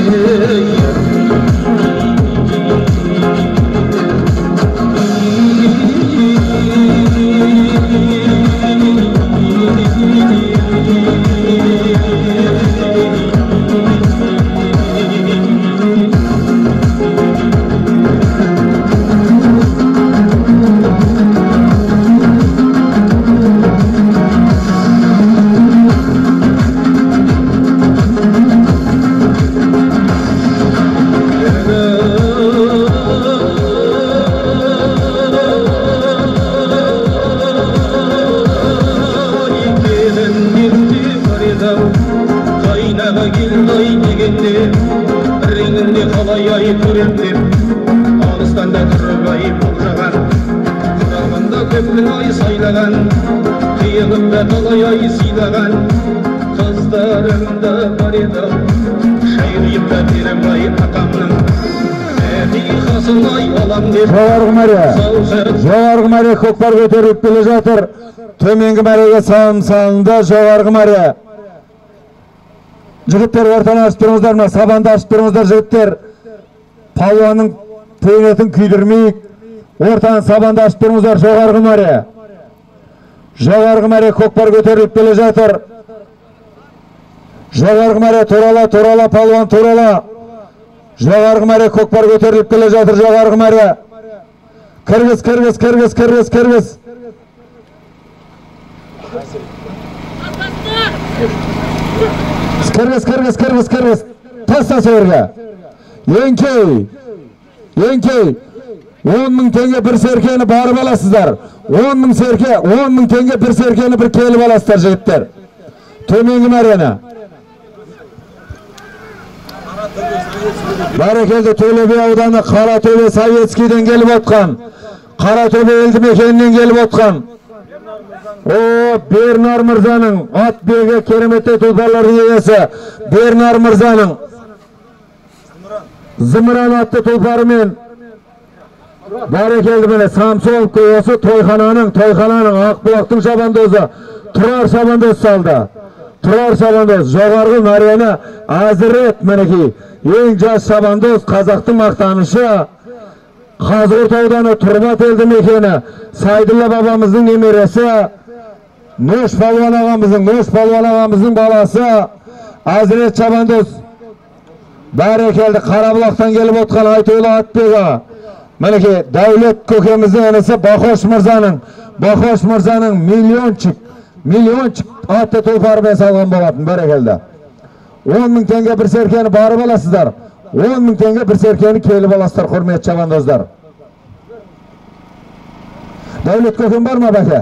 Жоғарғы мәре, жоғарғы мәре көкпар көтеріліп келе жатыр. Төменгі мәреге салым салынды. Жоғарғы мәре. Жігіттер, ортаны ашып тұрыңыздар, мына сабанды ашып тұрыңыздар, жігіттер. Палуанның тейнетін күйдірмейік. Ортаны сабанды ашып тұрыңыздар, жоғарғы мәре. Жоғарғы мәре көкпар көтеріліп келе жатыр. Жоғарғы мәре турала, турала, палуан турала. Жоғарғы мәре көкпар көтеріліп келе жатыр, жоғарғы мәре. Кіргіз, кіргіз, кіргіз, кіргіз, кіргіз. Кіргіз, кіргіз, кіргіз, кіргіз. Таста серге. Еңкей, еңкей. 10 мың теңге бір серкені барып аласыздар. 10 мың серке, 10 мың теңге бір серкені бір келіп аласыздар, жігіттер. Төменгі мәрені. Бәрекелді. Төле би ауданы Қаратөбе Советскийден келіп отқан, Қаратөбе елді мекенінен келіп отқан. О, Бернар мырзаның атбегі, кереметтей тұлпарлардың иесі Бернар мырзаның Зымыран атты тұлпарымен. Бәрекелді. Міне Самсонов осы тойхананың, тойхананың Ақбұлақтың шабандозы Тұрар шабандоз салды. Тұрар шабандоз жоғарғы мәрені Әзірет, мінекей ең жас шабандоз, қазақтың мақтанышы, Қазығұрт ауданы Тұрбат елді мекені, Сайдулла бабамыздың немересі, Нош палуан ағамыздың, Нош палуан ағамыздың баласы Әзірет шабандоз. Бәрекелді. Қарабұлақтан келіп отқан Айтулы атбегі, мінекей Дәулет көкеміздің інісі Бақош мырзаның, Бақош мырзаның миллиончик, миллиончик атты тұлпарымен салған болатын. Бәрекелді. 10 мың теңге бір серкені барып аласыздар. 10 мың теңге бір серкені келіп аласыздар, құрметті шабандоздар. Дәулет көкем бар ма, бәке?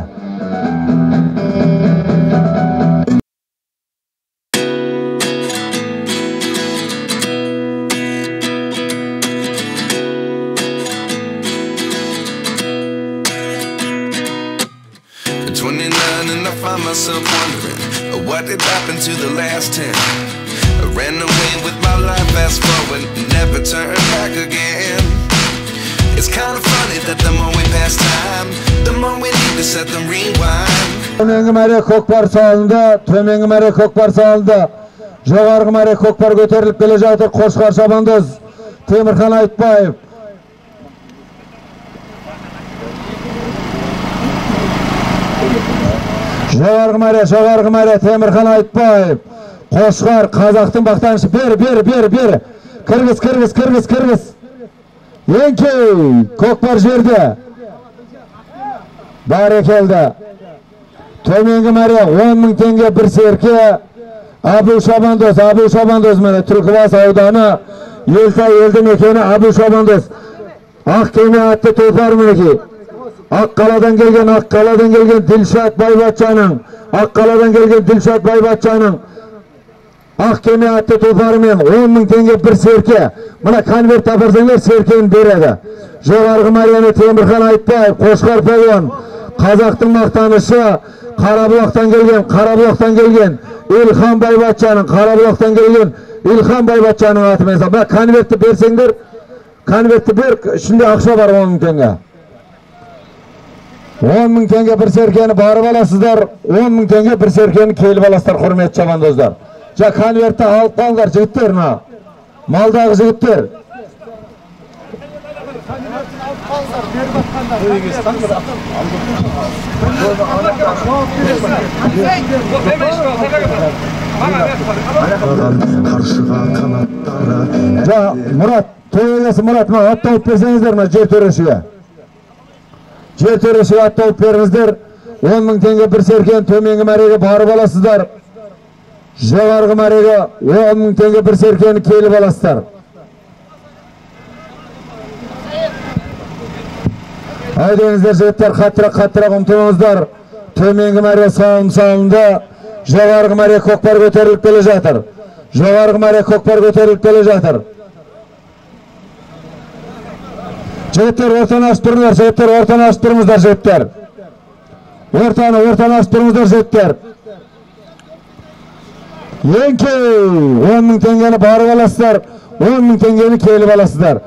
At 29 and I find myself wondering what did happen to the last 10. I ran away with my life, fast forward, never turn back again. It's kind of funny that the more we pass time, the more we need to set the rewind. Төменгі мәре көкпар салынды, төменгі мәре көкпар салынды. Жоғарғы мәре көкпар көтеріліп келе жатыр. Қошқар шабандоз Темірхан Айтбаев. Жоғарғы мәре, жоғарғы мәре Темірхан Айтбаев. Қошқар қазақтың мақтанышы. Бер, бер, бер, бер. Кіргіз, кіргіз, кіргіз, кіргіз. Еңкей, көкпар жерде. Бәрекелді. Төменгі мәре 10 мың теңге бір серке. Әбу Шабандоз, Әбу Шабандоз міне Түлкібас ауданы, Елтай елді мекені Әбу Шабандоз. Ақ кеме атты тұлпар мінекей. Аққаладан келген, Аққаладан келген Дилшат Байбатшаның, Аққаладан келген Дилшат Байбатшаның Ақ кеме атты тұлпарымен 10 мың теңге бір серке. Мына конверт апарсаңдар серкені береді. Жоғарғы мәрені Темірхан Айтбаев, Қошқар палуан, қазақтың мақтанышы, Қарабұлақтан келген, Қарабұлақтан келген Илхан Байбатшаның, Қарабұлақтан келген Илхан Байбатшаның атымен. Мына конвертті берсеңдер, конвертті бер, ішінде ақша бар 10 мың теңге. 10 мың теңге бір серкені барып аласыздар, 10 мың теңге бір серкені келіп аласыздар, құрметті шабандоздар. Жа конвертті алып қалыңдар, жігіттер, мына малдағы жігіттер. Жа Мұрат, той егесі Мұрат, мына ат тауып берсеңіздер, мына жер төрешіге. Жер төрешіге ат тауып беріңіздер. 10 мың теңге бір серкені төменгі мәреге барып аласыздар. Жоғарғы мәреге 10 мың теңге бір серкені келіп аласыздар. Әйдеңіздер жігіттер, қаттырақ қаттырақ ұмтылыңыздар. Төменгі мәре салым салынды. Жоғарғы мәре көкпар көтеріліп келе жатыр. Жоғарғы мәре көкпар көтеріліп келе жатыр. Жігіттер, ортаны ашып тұрыңыздар, жігіттер, ортаны ашып тұрыңыздар, жігіттер. Ортаны, ортаны ашып тұрыңыздар, жігіттер. Еңкей, 10 мың теңгені барып аласыздар, 10 мың теңгені келіп аласыздар.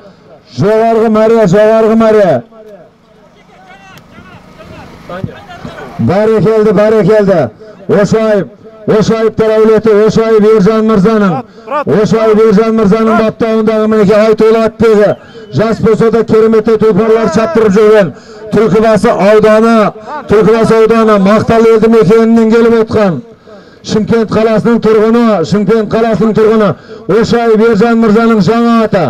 Жоғарғы мәре, жоғарғы мәре. Бәрекелді, бәрекелді. Ошайып, Ошайыптар әулеті, Ошайып Ержан мырзаның, Ошайып Ержан мырзаның баптауындағы мінекей Айтулы атбегі, жас болса да кереметтей тұлпарлар шаптырып жүрген Түлкібасы ауданы, Түлкібасы ауданы Мақталы елді мекенінен келіп отқан Шымкент қаласының тұрғыны, Шымкент қаласының тұрғыны Ошайып Ержан мырзаның жаңа аты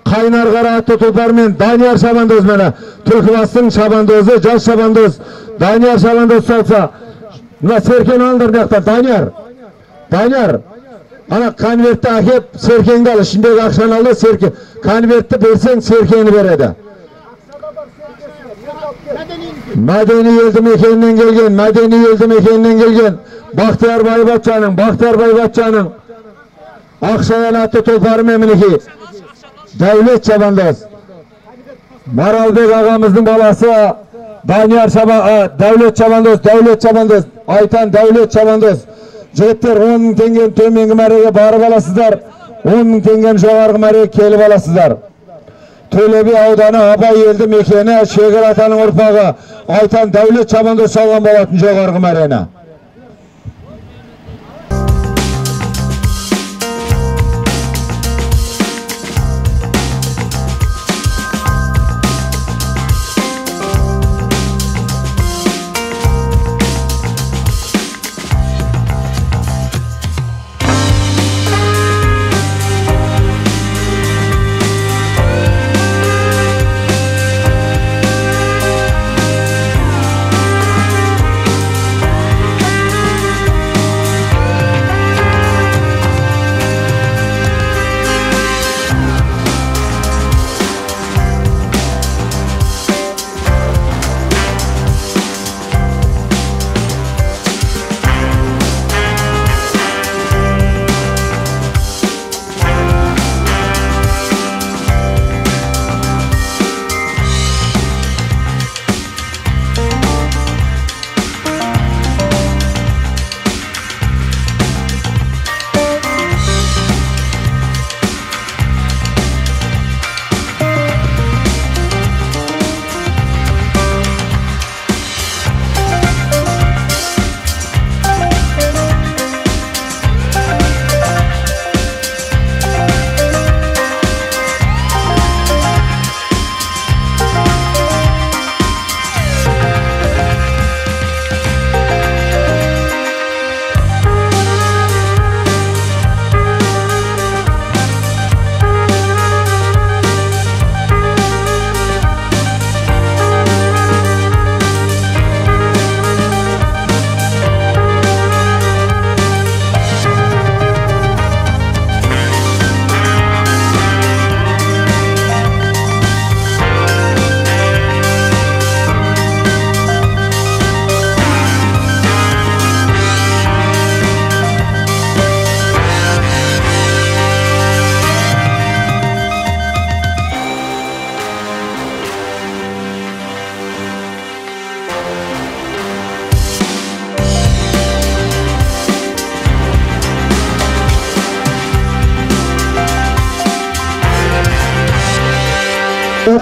Қайнар қара атты тұлпармен Данияр шабандоз, міне Түлкібастың шабандозы, жас шабандоз Данияр шабандоз салса, мына серкені алыңдар мына жақтан, Данияр. Данияр, ана конвертті әкеп, серкеңді ал, ішіндегі ақшаны ал да серке. Конвертті берсең, серкені береді. Мәдени елді мекенінен келген, Мәдени елді мекенінен келген Бақтияр Байбатшаның, Бақтияр Байбатшаның Ақшаян атты тұлпарымен мінекей Дәулет шабандоз. Маралбек ағамыздың баласы Данияр Дәулет шабандоз, Дәулет шабандоз, Айтан Дәулет шабандоз. Жігіттер, 10 мың теңгені төменгі мәреге барып аласыздар, 10 мың теңгені жоғарғы мәреге келіп аласыздар. Төле би ауданы Абай елді мекені, Шегір атаның ұрпағы Айтан Дәулет шабандоз салған болатын жоғарғы мәрені.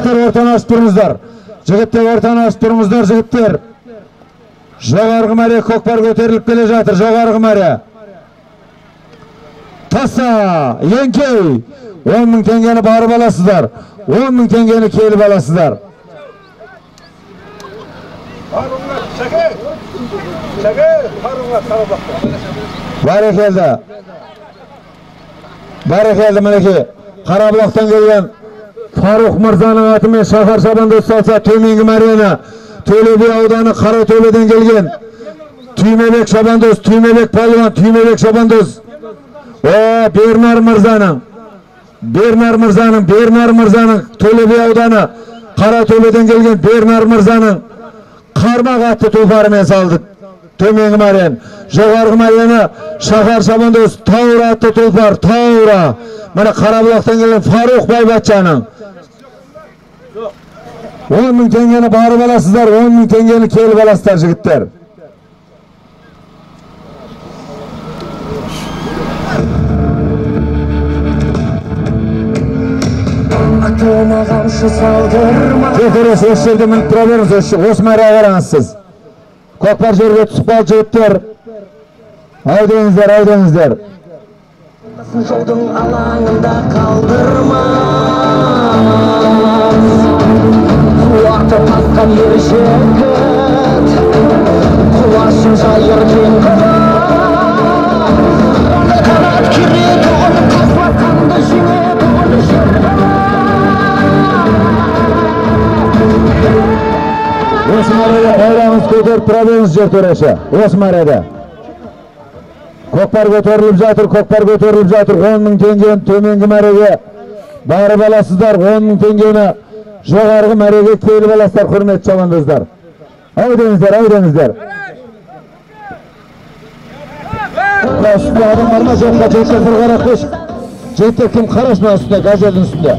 Жігіттер, ортаны ашып тұрыңыздар. Жігіттер, ортаны ашып тұрыңыздар, жігіттер. Жоғарғы мәре көкпар көтеріліп келе жатыр, жоғарғы мәре. Таса, еңкей. 10 мың теңгені барып аласыздар. 10 мың теңгені келіп аласыздар. Бәрекелді. Бәрекелді, мінекей. Қарабұлақтан келген Фарух мырзаның атымен Шаһар шабандоз салса, төменгі мәрені Төле би ауданы Қаратөбеден келген Түймебек шабандоз, Түймебек палуан, Түймебек шабандоз. О, Бернар мырзаның, Бернар мырзаның, Бернар мырзаның Төле би ауданы Қаратөбеден келген Бернар мырзаның Қармақ атты тұлпарымен салды төменгі мәрен. Жоғарғы мәрені Шаһар шабандоз Таура атты тұлпар, Таура. Міне Қарабұлақтан келген Фарух байбатшаның. 10 мың теңгені барып аласыздар, 10 мың теңгені келіп аласыздар, жігіттер. Атына қамшы салдырма. Жекерес, осы жерде мініп тұра беріңіз, осы мәреге қараңыз сіз. Көкпар жерге түсіп қалды, жігіттер. Әудеңіздер, әудеңіздер. Жолдың алаңында қалдырмас. Қуаты тасқан ер жігіт, құлашын жайыр кең қырат. Қанат керетұғын, тасбақанды жеңетұғын жер бала. Осы мәреде байрағыңызды көтеріп тұра беріңіз, жер төреші. Осы мәреде. Көкпар көтеріліп жатыр, көкпар көтеріліп жатыр. 10 мың теңгені төменгі мәреге барып аласыздар, 10 мың теңгені жоғарғы мәреге келіп аласыздар, құрметті шабандоздар. Әудеңіздер, әудеңіздер. Үстінде адам бар ма, жоқ па? Жігіттер, бір қарап қойшы. Жігіттер, кім қарашы мына үстінде, газелдің үстінде.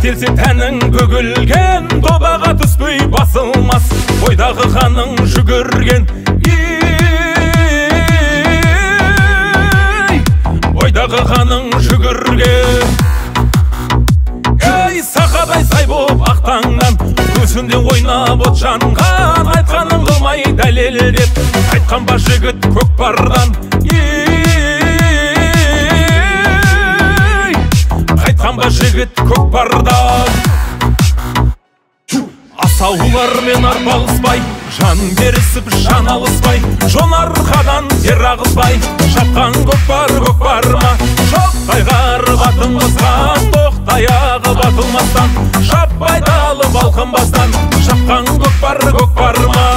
Тіктелсе тәнің бүгілген, добаға түспей басылмас, бойдағы қаның жүгірген. Ей, бойдағы қаның жүгірген. Ей, сақадай сай боп ақтаңнан, көзінде ойнап от жанған, айтқанын қылмай дәлелдеп, қайтқан ба жігіт көкпардан. Қайтқан ба жігіт көкпардан. Асаулармен арпалыспай, жан берісіп жан алыспай, жон арқадан тер ағызбай, шапқан көкпар көкпар ма? Шоқтай атын қосқан, тоқтаяғы батылмастан, шаппай далып алқынбастан, шапқан көкпар көкпар ма?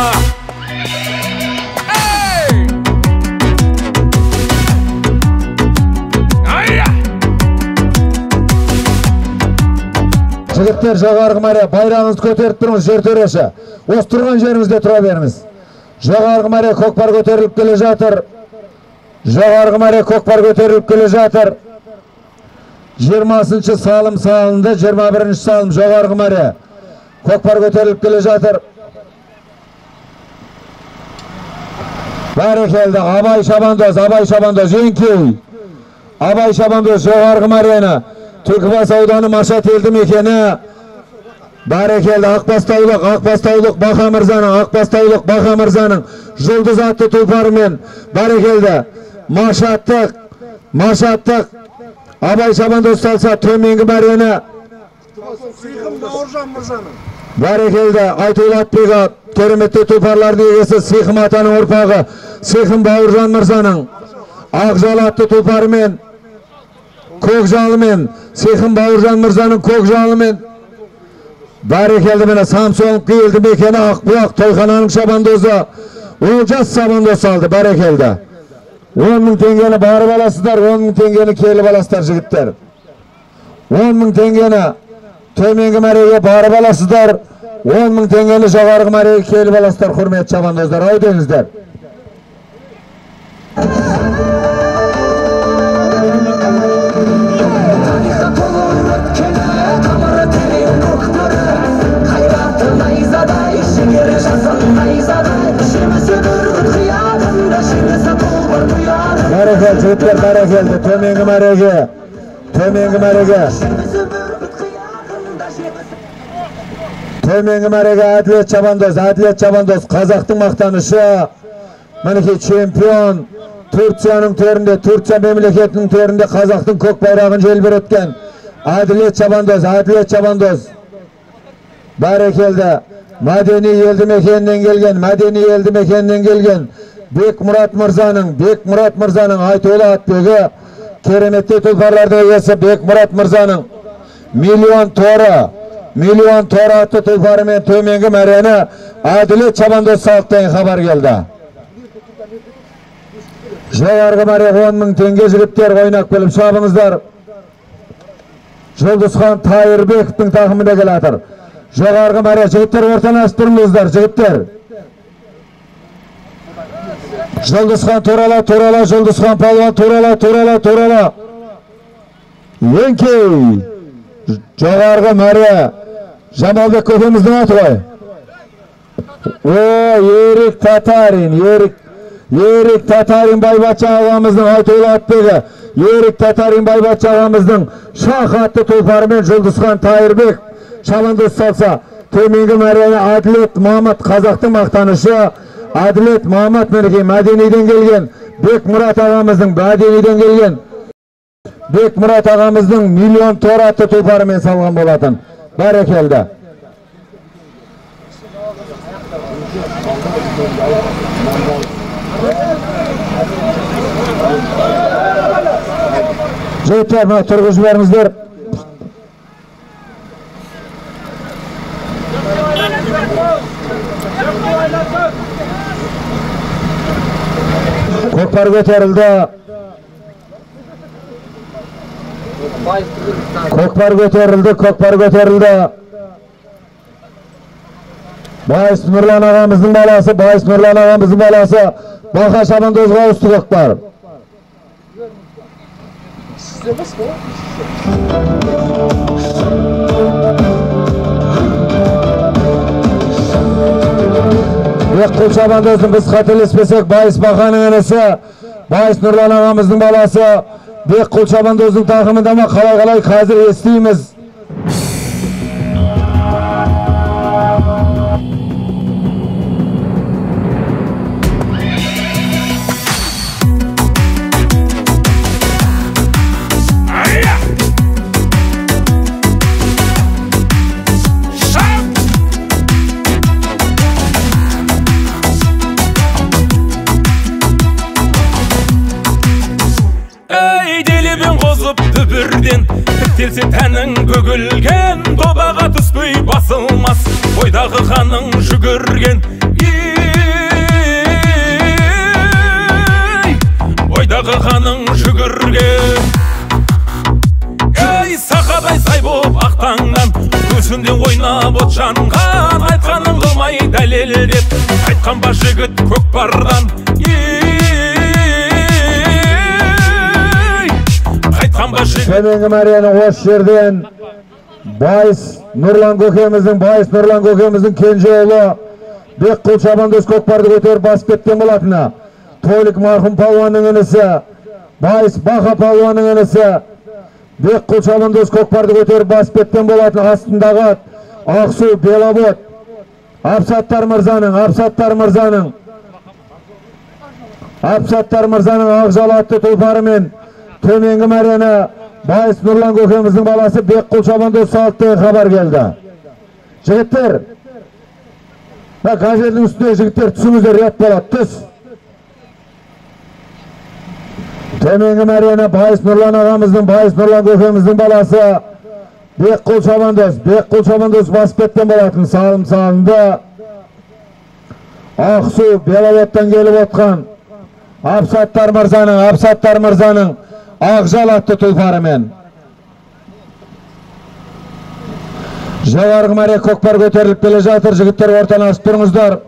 Жігіттер, жоғарғы мәре байрағыңызды көтеріп тұрыңыз, жер төреші. Осы тұрған жеріңізде тұра беріңіз. Жоғарғы мәре көкпар көтеріліп келе жатыр. Жоғарғы мәре көкпар көтеріліп келе жатыр. 20-шы салым салынды, 21-ші салым жоғарғы мәре. Көкпар көтеріліп келе жатыр. Бәрекелді, Абай шабандоз, Абай шабандоз, еңкей. Абай шабандоз жоғарғы мәрені. Түлкібас ауданы Машат елді мекені. Бәрекелді, Ақбастаулық, Ақбастаулық Баха мырзаның, Ақбастаулық Баха мырзаның Жұлдыз атты тұлпарымен. Бәрекелді, Машаттық, Машаттық Абай шабандоз салса төменгі мәрені. Сыйқым Бауыржан мырзаның. Бәрекелді, Айтулы атбегі, кереметті тұлпарлардың егесі Сыйқым атаның ұрпағы Сыйқым Бауыржан мырзаның Ақжал атты тұлпарымен, көкжалымен, Сыйқым Бауыржан мырзаның көкжалымен. Бәрекелді, міне Самсонов елді мекені Ақбұлақ тойхананың шабандозы Олжас шабандоз салды. Бәрекелді. 10 мың теңгені барып аласыздар, 10 мың теңгені келіп аласыздар, жігіттер. 10 мың теңгені төменгі мәреге барып аласыздар, 10 мың теңгені жоғарғы мәреге келіп аласыздар, құрметті шабандоздар. Ау деңіздер. Бәрекелді, жігіттер, бәрекелді. Төменгі мәреге. Төменгі мәреге. Төменгі мәреге Әділет шабандоз, Әділет шабандоз, қазақтың мақтанышы, мінекей чемпион, Турцияның төрінде, Турция мемлекетінің төрінде қазақтың көк байрағын желбіреткен Әділет шабандоз, Әділет шабандоз. Бәрекелді. Мәдени елді мекенінен келген, мәдени елді мекенінен келген Бекмұрат мырзаның, Бекмұрат мырзаның айтулы атбегі, кереметтей тұлпарлардың иесі Бекмұрат мырзаның миллион торы, миллион торы атты тұлпарымен төменгі мәрені Әділет шабандоз салды деген хабар келді. Жоғарғы мәре 10 мың теңге, жігіттер, ойнақ біліп шабыңыздар. Жұлдызхан Тайырбековтің тақымында келатыр. Жоғарғы мәре, жігіттер, ортаны ашып тұрыңыздар, жігіттер. Жұлдызхан турала, турала, Жұлдызхан палуан турала, турала, турала. Еңкей. Жоғарғы мәре Жамалбек көкеміздің аты ғой. О, Ерік Татарин, Ерік Татарин байбатша ағамыздың айтулы атбегі. Ерік Татарин байбатша ағамыздың Шах атты тұлпарымен Жұлдызхан Тайырбек шабандоз салса, төменгі мәрені Әділет Мамат, қазақтың мақтанышы Әділет Мамат, мінекей Мәдениден келген Бекмұрат ағамыздың, Мәдениден келген Бекмұрат ағамыздың миллион тор атты тұлпарымен салған болатын. Бәрекелді. Жігіттер, мына тұрғызып жіберіңіздер. Көкпар көтерілді. Көкпар көтерілді, көкпар көтерілді. Байыс Нұрлан ағамыздың баласы, Байыс Нұрлан ағамыздың баласы Бақа шабандозға ауысты көкпар. Бекқұл шабандоздың, біз қателеспесек, Байыс Бақаның інісі, Байыс Нұрлан ағамыздың баласы Бекқұл шабандоздың тақымында ма, қалай-қалай қазір естиміз. Тіктелсе тәнің бүгілген, добаға түспей басылмас, бойдағы қаның жүгірген. Ей, бойдағы қаның жүгірген. Ей, сақадай сай боп ақтаңнан, көзінде ойнап от жанған, айтқанын қылмай дәлелдеп, айтқан ба жігіт көкпардан. Төменгі мәрені осы жерден Байыс Нұрлан көкеміздің, Байыс Нұрлан көкеміздің кенже ұлы Бекқұл шабандоз көкпарды көтеріп басып кеткен болатыны. Толик марқұм палуанның інісі, Байыс Бақа палуанның інісі Бекқұл шабандоз көкпарды көтеріп басып кеткен болатын. Астындағы ат Ақсу Белобод, Абсаттар мырзаның, Абсаттар мырзаның, Абсаттар мырзаның Ақжал атты тұлпарымен төменгі мәрені Байыс Нұрлан көкеміздің баласы Бекқұл шабандоз салды деген хабар келді. Жігіттер, мына газелдің үстіне жігіттер түсіңіздер, рет болады, түс. Төменгі мәрені Байыс Нұрлан ағамыздың, Байыс Нұрлан көкеміздің баласы Бекқұл шабандоз, Бекқұл шабандоз басып кеткен болатын. Салым салынды. Ақсу Беловодтан келіп отқан Абсаттар мырзаның, Абсаттар мырзаның Ақжал атты тұлпарымен. Жоғарғы мәре көкпар көтеріліп келе жатыр. Жігіттер, ортаны ашып тұрыңыздар.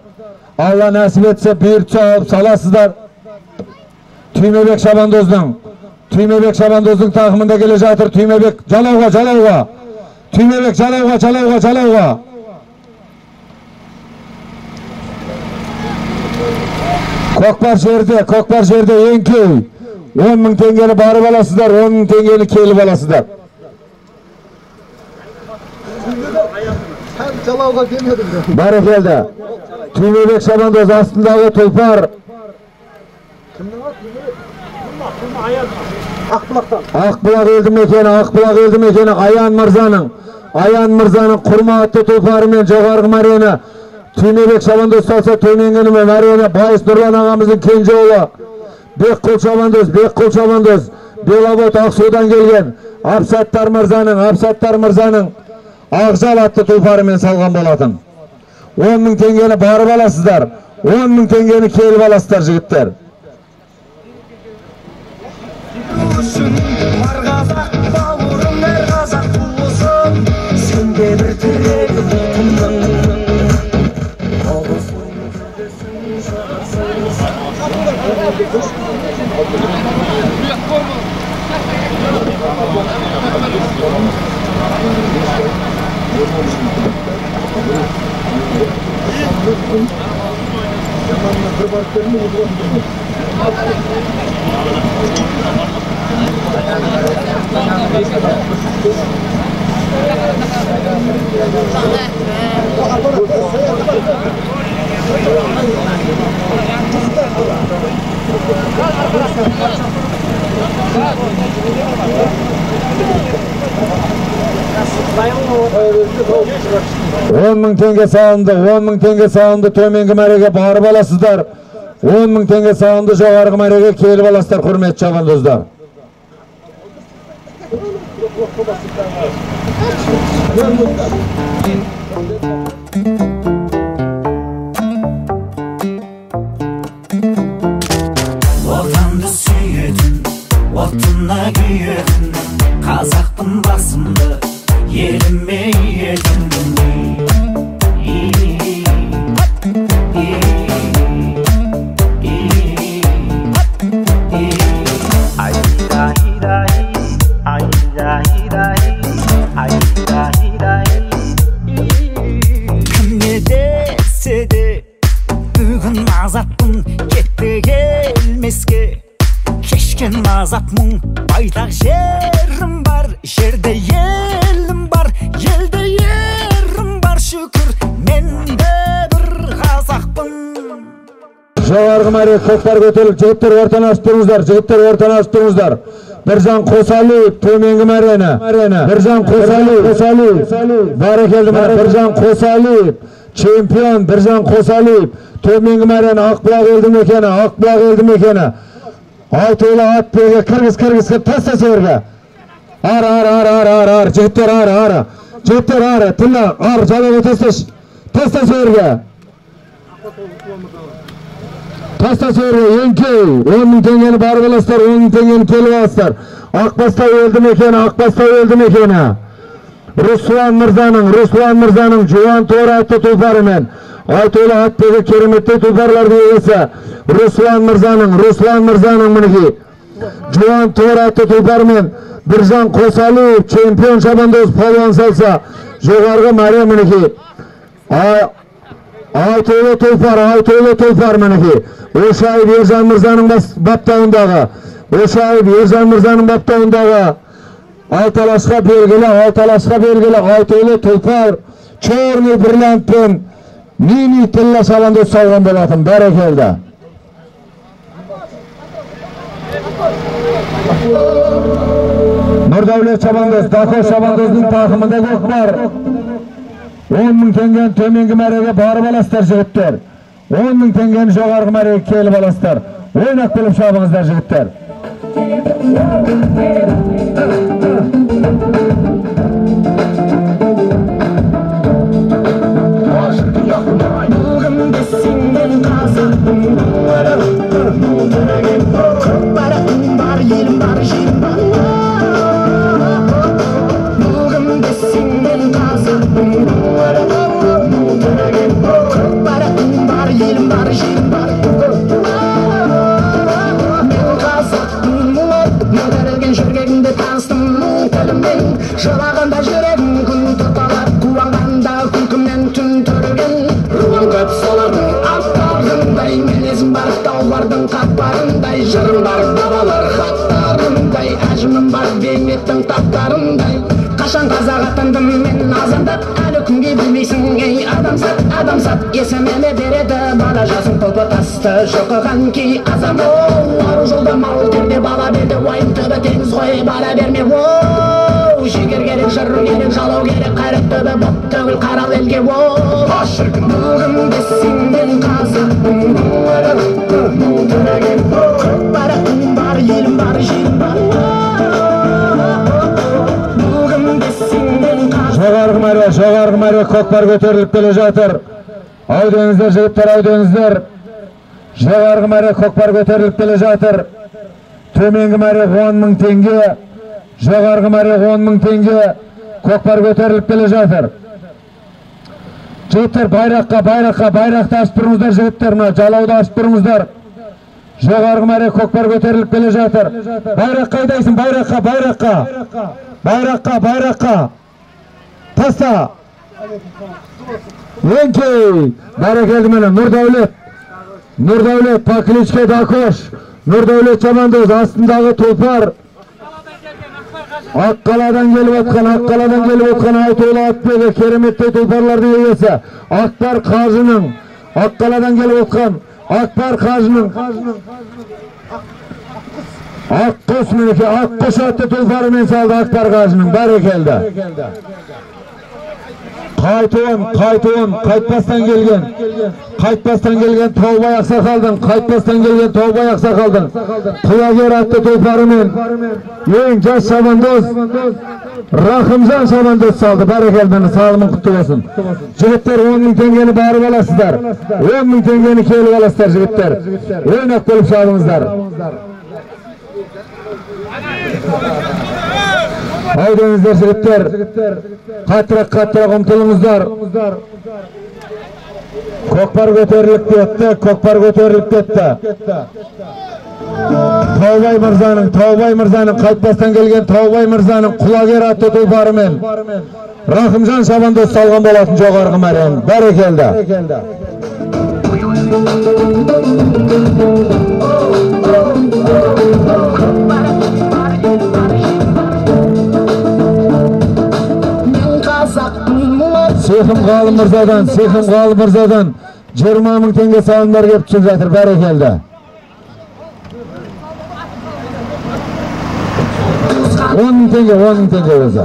Алла нәсіп етсе, бұйыртса алып саласыздар. Түймебек шабандоздың, Түймебек шабандоздың тақымында келе жатыр. Түймебек жалауға, жалауға. Түймебек жалауға, жалауға, жалауға. Көкпар жерде, көкпар жерде еңкей. 10 мың теңгені барып аласыздар, 10 мың теңгені келіп аласыздар. Бәрекелді. Түймебек шабандоз астындағы тұлпар. Ақбұлақ елді мекені, Ақбұлақ елді мекені Аян мырзаның, Аян мырзаның құрма атты тұлпарымен жоғарғы мәрені Түймебек шабандоз салса, төменгі мәрені Байыс Нұрлан ағамыздың кенже ұлы Бекқұл шабандоз, Бекқұл шабандоз Беловод Ақсудан келген Абсаттар мырзаның, Абсаттар мырзаның Ақжал атты тұлпарымен салған болатын. 10 мың теңгені барып аласыздар, 10 мың теңгені келіп аласыздар, жігіттер. Бар қазақ бауырым, әр қазақ туысым, сенде бір тірегі ұлтымның. Он мың теңге салынды, 10 мың теңге салынды, төменгі мәреге барып аласыздар. 10 мың теңге салынды, жоғарғы мәреге келіп аласыздар, құрметті шабандоздар. Отанды сүйетін, отына күйетін, қазақпын басымды еліме иетін. Кім не десе де бүгін азатпын, кетті келмеске кешкен азап мұң. Байтақ жерім бар, жерде елім бар, елде ерім бар, шүкір мен де бір қазақпын. Жоғарғы мәре көкпар көтеріліп, жігіттер ортаны ашып тұрыңыздар, жігіттер ортаны ашып тұрыңыздар. Біржан Қосалиев төменгі мәрені. Біржан Қосалиев, Қосалиев. Бәрекелді, міне Біржан Қосалиев, чемпион Біржан Қосалиев. Төменгі мәрені Ақбұлақ елді мекені, Ақбұлақ елді мекені. Айтулы атбегі, кіргіз, кіргіз, таста жерге. Ары, ары, ары, ары, ары, ары, жігіттер ары, ары. Жігіттер ары, тыңда, ары, жалауға тасташ. Таста жерге. Таста жерге, еңкей. 10 мың теңгені барып аласыздар, 10 мың теңгені келіп аласыздар. Ақбастау елді мекені, Ақбастау елді мекені. Руслан мырзаның, Руслан мырзаның жуан торы атты тұлпарымен. Айтулы атбегі кереметтей тұлпарлардың иесі. Руслан мырзаның, Руслан мырзаның мінекей. Жуан торы атты тұлпарымен Біржан Қосалиев чемпион шабандоз палуан салса, жоғарғы мәре мінекей. Айтулы тұлпар, айтулы тұлпар мінекей. Ошаев Ержан мырзаның баптауындағы, Ошаев Ержан мырзаның баптауындағы Алталашқа белгілі, Алталашқа белгілі айтулы тұлпар черный бриллиантпен мини тілла шабандоз салған болатын. Бәрекелді. Нұрдәулет шабандоз, Дақо шабандоздың тақымында көкпар. 10 мың теңгені төменгі мәреге барып аласыздар, жігіттер. 10 мың теңгені жоғарғы мәреге келіп аласыздар. Ойнақ біліп шабыңыздар, жігіттер. Бар, елім бар, жерім бар. Бүгін десең мен қазақпын. Кереметтің таптарындай. Қашан қазақ атандым мен азандап, әлі күнге білмейсің, ей адамзат, адамзат. Есіміме береді бала жасын толпы тасты шоқыған кей азам. Оу, ару жолда мал терде бала берді, уайым түбі теңіз ғой, бара берме. Оу, жігер керек, жыр керек, жалау керек, қайрат түбі боп төгіл қарал елге. Оу, бүгін десең мен қазақпын, мың түреген. Көп барақтың бар, елім бар, жерім бар. Жоғарғы мәре, жоғарғы мәре, көкпар көтеріліп келе жатыр. Ау деңіздер, жігіттер, ау деңіздер. Жоғарғы мәре, көкпар көтеріліп келе жатыр. Төменгі мәре 10 мың теңге. Жоғарғы мәре 10 мың теңге. Көкпар көтеріліп келе жатыр. Жігіттер, байраққа, байраққа, байрақты ашып тұрыңыздар, жігіттер, мына жалауды ашып тұрыңыздар. Жоғарғы мәре көкпар көтеріліп келе жатыр. Байраққа айдайсың, байраққа, байраққа. Байраққа, байраққа. Таста. Еңкей. Бәрекелді міне Нұрдәулет. Нұрдәулет по кличке Дакош. Нұрдәулет шабандоз астындағы тұлпар. Аққаладан келіп отқан, Аққаладан келіп отқан Айтулы атбегі кереметтей тұлпарлардың иесі. Ақбар қажының, Аққаладан келіп отқан Ақбар қажының Аққұс мінекей, Аққұс атты тұлпарымен салды Ақбар қажының. Бәрекелді. Қайтуын, қайтуын, қайтпастан келген, қайтпастан келген Таубай ақсақалдың, қайтпастан келген Таубай ақсақалдың Құлагер атты тұлпарымен ең жас шабандоз Рахымжан шабандоз салды. Бәрекелді, салымың құтты болсын. Жігіттер, 10 мың теңгені барып аласыздар. 10 мың теңгені келіп аласыздар, жігіттер. Ойнақ болып шабыңыздар. Ау деңіздер, жігіттер, қаттырақ, қаттырақ ұмтылыңыздар. Көкпар көтеріліп кетті, көкпар көтеріліп кетті. Таубай мырзаның, Таубай мырзаның, қайтпастан келген Таубай мырзаның Құлагер атты тұлпарымен Рахымжан шабандоз салған болатын жоғарғы мәрені. Бәрекелді. Сехім Ғалым мырзадан, Сехім Ғалым мырзадан 20 мың теңге салымдар келіп түсіп жатыр. Бәрекелді. 10 мың теңге, 10 мың теңге өзі.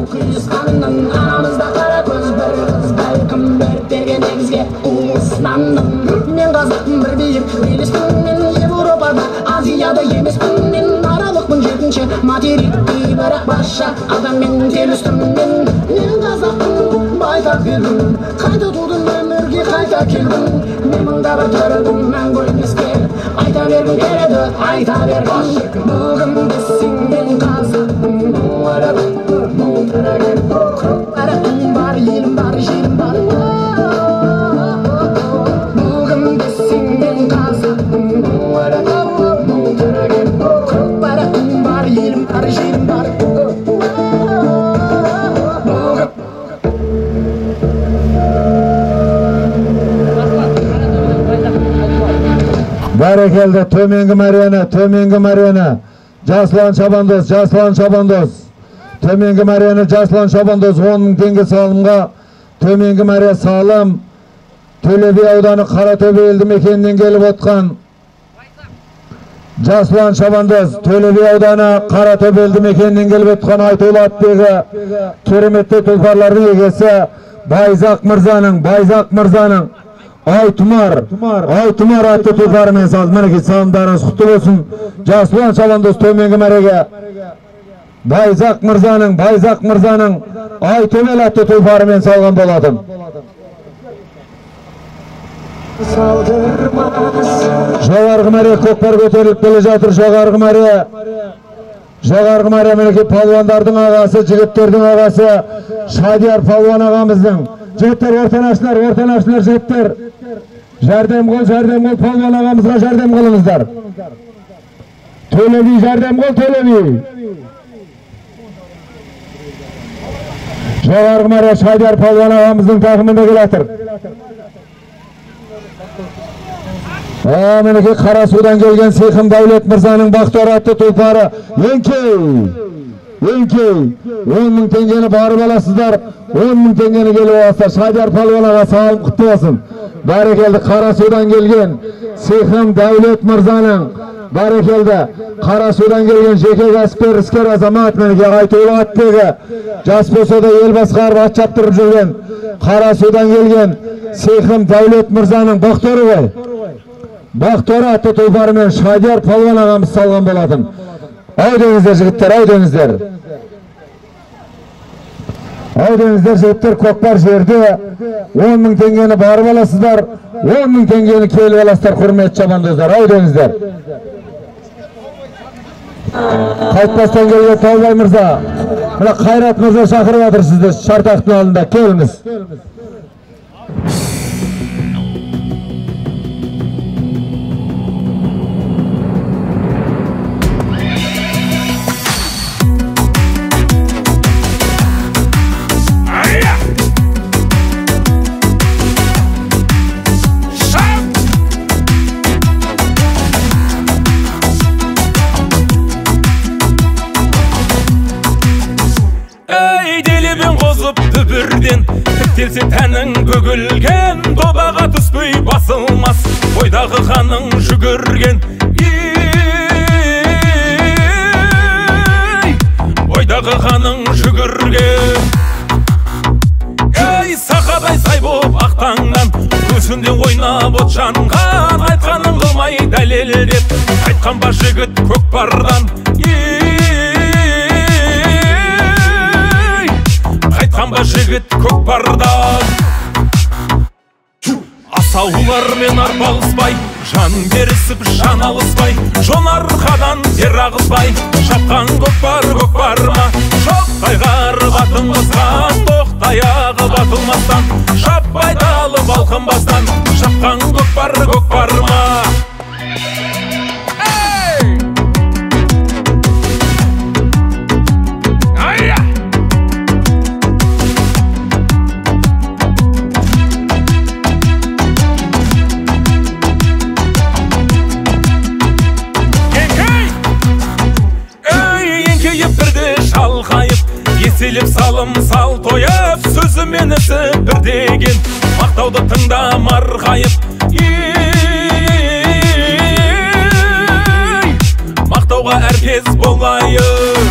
Мен қазақпын, бір биік белеспін, мен Еуропада, Азияда емеспін, мен аралықпын жетінші материктей, бірақ барша адаммен келістім мен. Мен қазақпын, байтақ елім, қайта тудым, өмірге қайта келдім. Мен мыңда бір түрігім, мәңгі өлмеске, айта бергім келеді, айта бергім. Бүгін десең мен қазақпын, мың түрігім. Көп барақтың бар, елім бар, жерім бар. Бүгін десең мен қазақпын, мың түрігім. Көп барақтың бар, елім бар, жерім бар. Бәрекелді, төменгі мәрені, төменгі мәрені Жасұлан шабандоз, Жасұлан шабандоз. Төменгі мәрені Жасұлан шабандоз 10 мың теңге салымға. Төменгі мәре салым Төле би ауданы Қаратөбе елді мекенінен келіп отқан Жасұлан шабандоз, Төле би ауданы Қаратөбе елді мекенінен келіп отқан Айтулы атбегі кереметтей тұлпарлардың егесі Байзақ мырзаның, Байзақ мырзаның Айтұмар, Айтұмар атты тұлпарымен салды. Мінекей, салымдарыңыз құтты болсын. Жасұлан шабандоз төменгі мәреге Байзақ мырзаның, Байзақ мырзаның Айтөбел атты тұлпарымен салған болатын. Жоғарғы мәре көкпар көтеріліп келе жатыр. Жоғарғы мәре, жоғарғы мәре мінекей палуандардың ағасы, жігіттердің ағасы Шадияр палуан ағамыздың. Жігіттер, ортаны ашыңдар, ортаны ашыңдар, жігіттер. Жәрдем қыл, жәрдем қыл, палуан ағамызға жәрдем қылыңыздар. Төле би, жәрдем қыл, Төле би. Жоғарғы мәре Шадияр палуан ағамыздың тақымында келе жатыр. Мінекей Қарасудан келген Сейхым Дәулет мырзаның Бақтар атты тұлпары. Еңкей, Еңкей, 10 мың теңгені барып аласыздар, 10 мың теңгені келіп аласыздар. Шадияр палуан аға салым құтты болсын. Бәрекелді, Қарасудан келген Сиқым Дәулет мырзаның, бәрекелді, Қарасудан келген жеке кәсіпкер, іскер азамат, мінекей айтулы атбегі, жас болса да ел басқарып ат шаптырып жүрген Қарасудан келген Сиқым Дәулет мырзаның Бақторы ғой. Бақторы атты тұлпарымен Шадияр палуан ағамыз салған болатын. Ау деңіздер жігіттер, ау деңіздер. Ау деңіздер жігіттер, көкпар жерде 10 мың теңгені барып аласыздар, 10 мың теңгені келіп аласыздар, құрметті шабандоздар, ау деңіздер. Қайтпастан келген Таубай мырза, мына Қайрат мырза шақырып жатыр сізді шартақтың алдында, келіңіз. Тіктелсе тәнің бүгілген, добаға түспей басылмас, бойдағы қаның жүгірген. Ей, бойдағы қаның жүгірген. Ей, сақадай сай боп ақтаңнан, көзінде ойнап от жанған, айтқанын қылмай дәлелдеп, қайтқан ба жігіт көкпардан. Қайтқан ба жігіт көкпардан. Асаулармен арпалыспай, жан берісіп жан алыспай, жон арқадан тер ағызбай, шапқан көкпар көкпар ма? Шоқтайғарып атын қосқан, тоқтаяғы батылмастан, шаппайды алып алқынбастан, шапқан көкпар көкпар ма? Еселеп салым сал тойып, сөзімен ісі бір деген, мақтауды тыңда марқайып. Ей, мақтауға әркез болайық.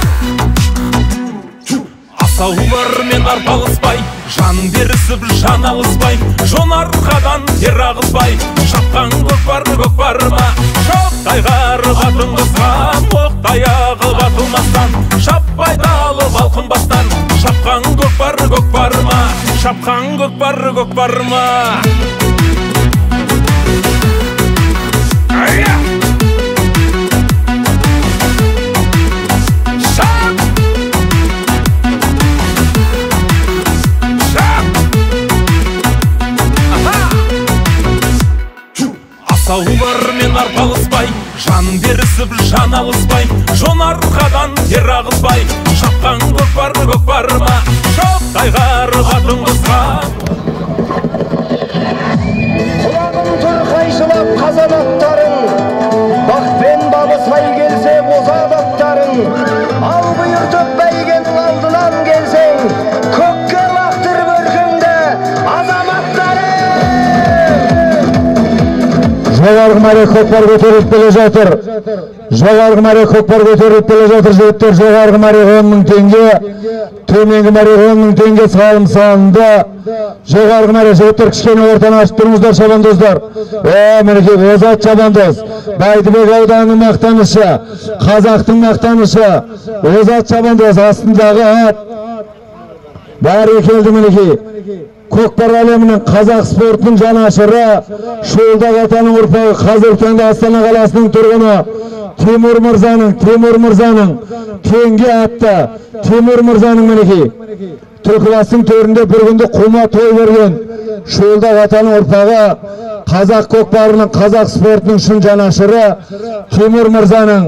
Асаулармен арпалыспай, жан берісіп жан алыспай, жон арқадан тер ағызбай, шапқан көкпар көкпар ма? Шоқтайғарып атын қосқан, оқтаяғы батылмастан, шаппайды алып алқынбастан, шапқан көкпар көкпар ма? Шапқан көкпар көкпар ма? Асаулармен арпалыспай, жан берісіп жан алыспай, жон арқадан тер ағызбай, шапқан көкпар көкпар ма? Шоқтайғарып атын қосқан. Құлағым тұр қайшылап қазан аттарың, бақпен бабы сай келсе озат аттарың, ал бұйыртып бәйгенің алдынан келсең, көкке лақтырып өркіңді азаматтарың. Жоғарғы мәре көкпар көтеріліп келе жатыр. Жоғарғы мәре көкпар көтеріліп келе жатыр жігіттер. Жоғарғы мәре 10 мың теңге, төменгі мәре 10 мың теңге салым салынды. Жоғарғы мәре жігіттер, кішкене ортаны ашып тұрыңыздар шабандоздар. Мінекей озат шабандоз, Бәйдібек ауданының мақтанышы, қазақтың мақтанышы, озат шабандоз астындағы ат. Бәрекелді мінекей. Көкпар әлемінің, қазақ спортының жанашыры, Шуылдақ атаның ұрпағы, қазіргі таңда Астана қаласының тұрғыны Тимур мырзаның теңге атты Тимур мырзаның мінекей Түлкібастың төрінде бір күнде қума той берген Шуылдақ атаның ұрпағы, қазақ көкпарының, қазақ спортының шын жанашыры Тимур мырзаның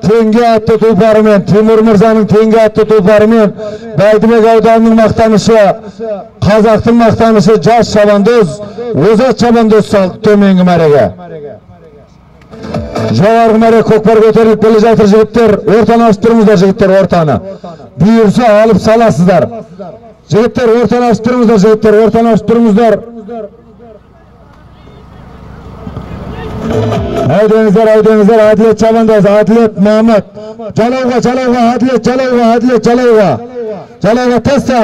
теңге атты тұлпарымен, Тимур мырзаның теңге атты тұлпарымен Бәйдібек ауданының мақтанышы, қазақтың мақтанышы жас шабандоз, озат шабандоз салды төменгі мәреге. Жоғарғы мәре көкпар көтеріліп келе жатыр жігіттер. Ортаны ашып тұрыңыздар жігіттер, ортаны. Бұйырса алып саласыздар. Жігіттер, ортаны ашып тұрыңыздар, жігіттер, ортаны ашып тұрыңыздар. Әйдеңіздер, әйдеңіздер, Әділет шабандоз, Әділет Мамыт. Жалауға, жалауға, Әділет, жалауға, Әділет, жалауға. Жалауға таста.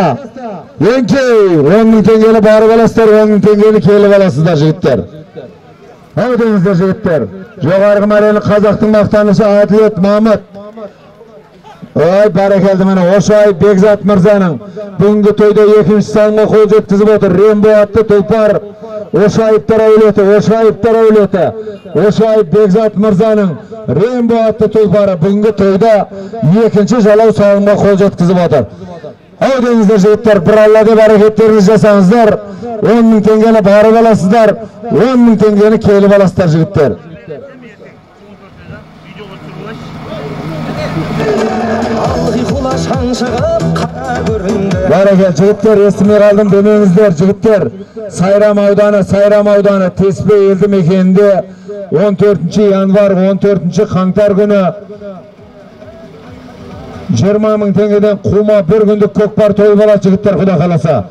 Еңкей, 10 мың теңгені барып аласыздар, 10 мың теңгені келіп аласыздар жігіттер. Әйдеңіздер жігіттер. Жоғарғы мәрені қазақтың мақтанышы Әділет Мамыт. Ой, бәрекелді, міне Ошаев Бекзат мырзаның бүгінгі тойда екінші санға қол жеткізіп отыр. Рембо атты тұлпар Ошаевтар әулеті, Ошаевтар әулеті. Ошаев Бекзат мырзаның Рембо атты тұлпары бүгінгі тойда екінші жалау салымға қол жеткізіп отыр. Әудеңіздер жігіттер, бір Алла деп әрекеттеріңізді жасаңыздар, 10 мың теңгені барып аласыздар, 10 мың теңгені келіп аласыздар жігіттер. Бәрекелді жігіттер, естімей қалдым демеңіздер жігіттер. Сайрам ауданы, Сайрам ауданы Теспе елді мекенінде 14 январь, 14 қаңтар күні 20 мың теңгеден қума бір күндік көкпар той болады жігіттер, құда қаласа.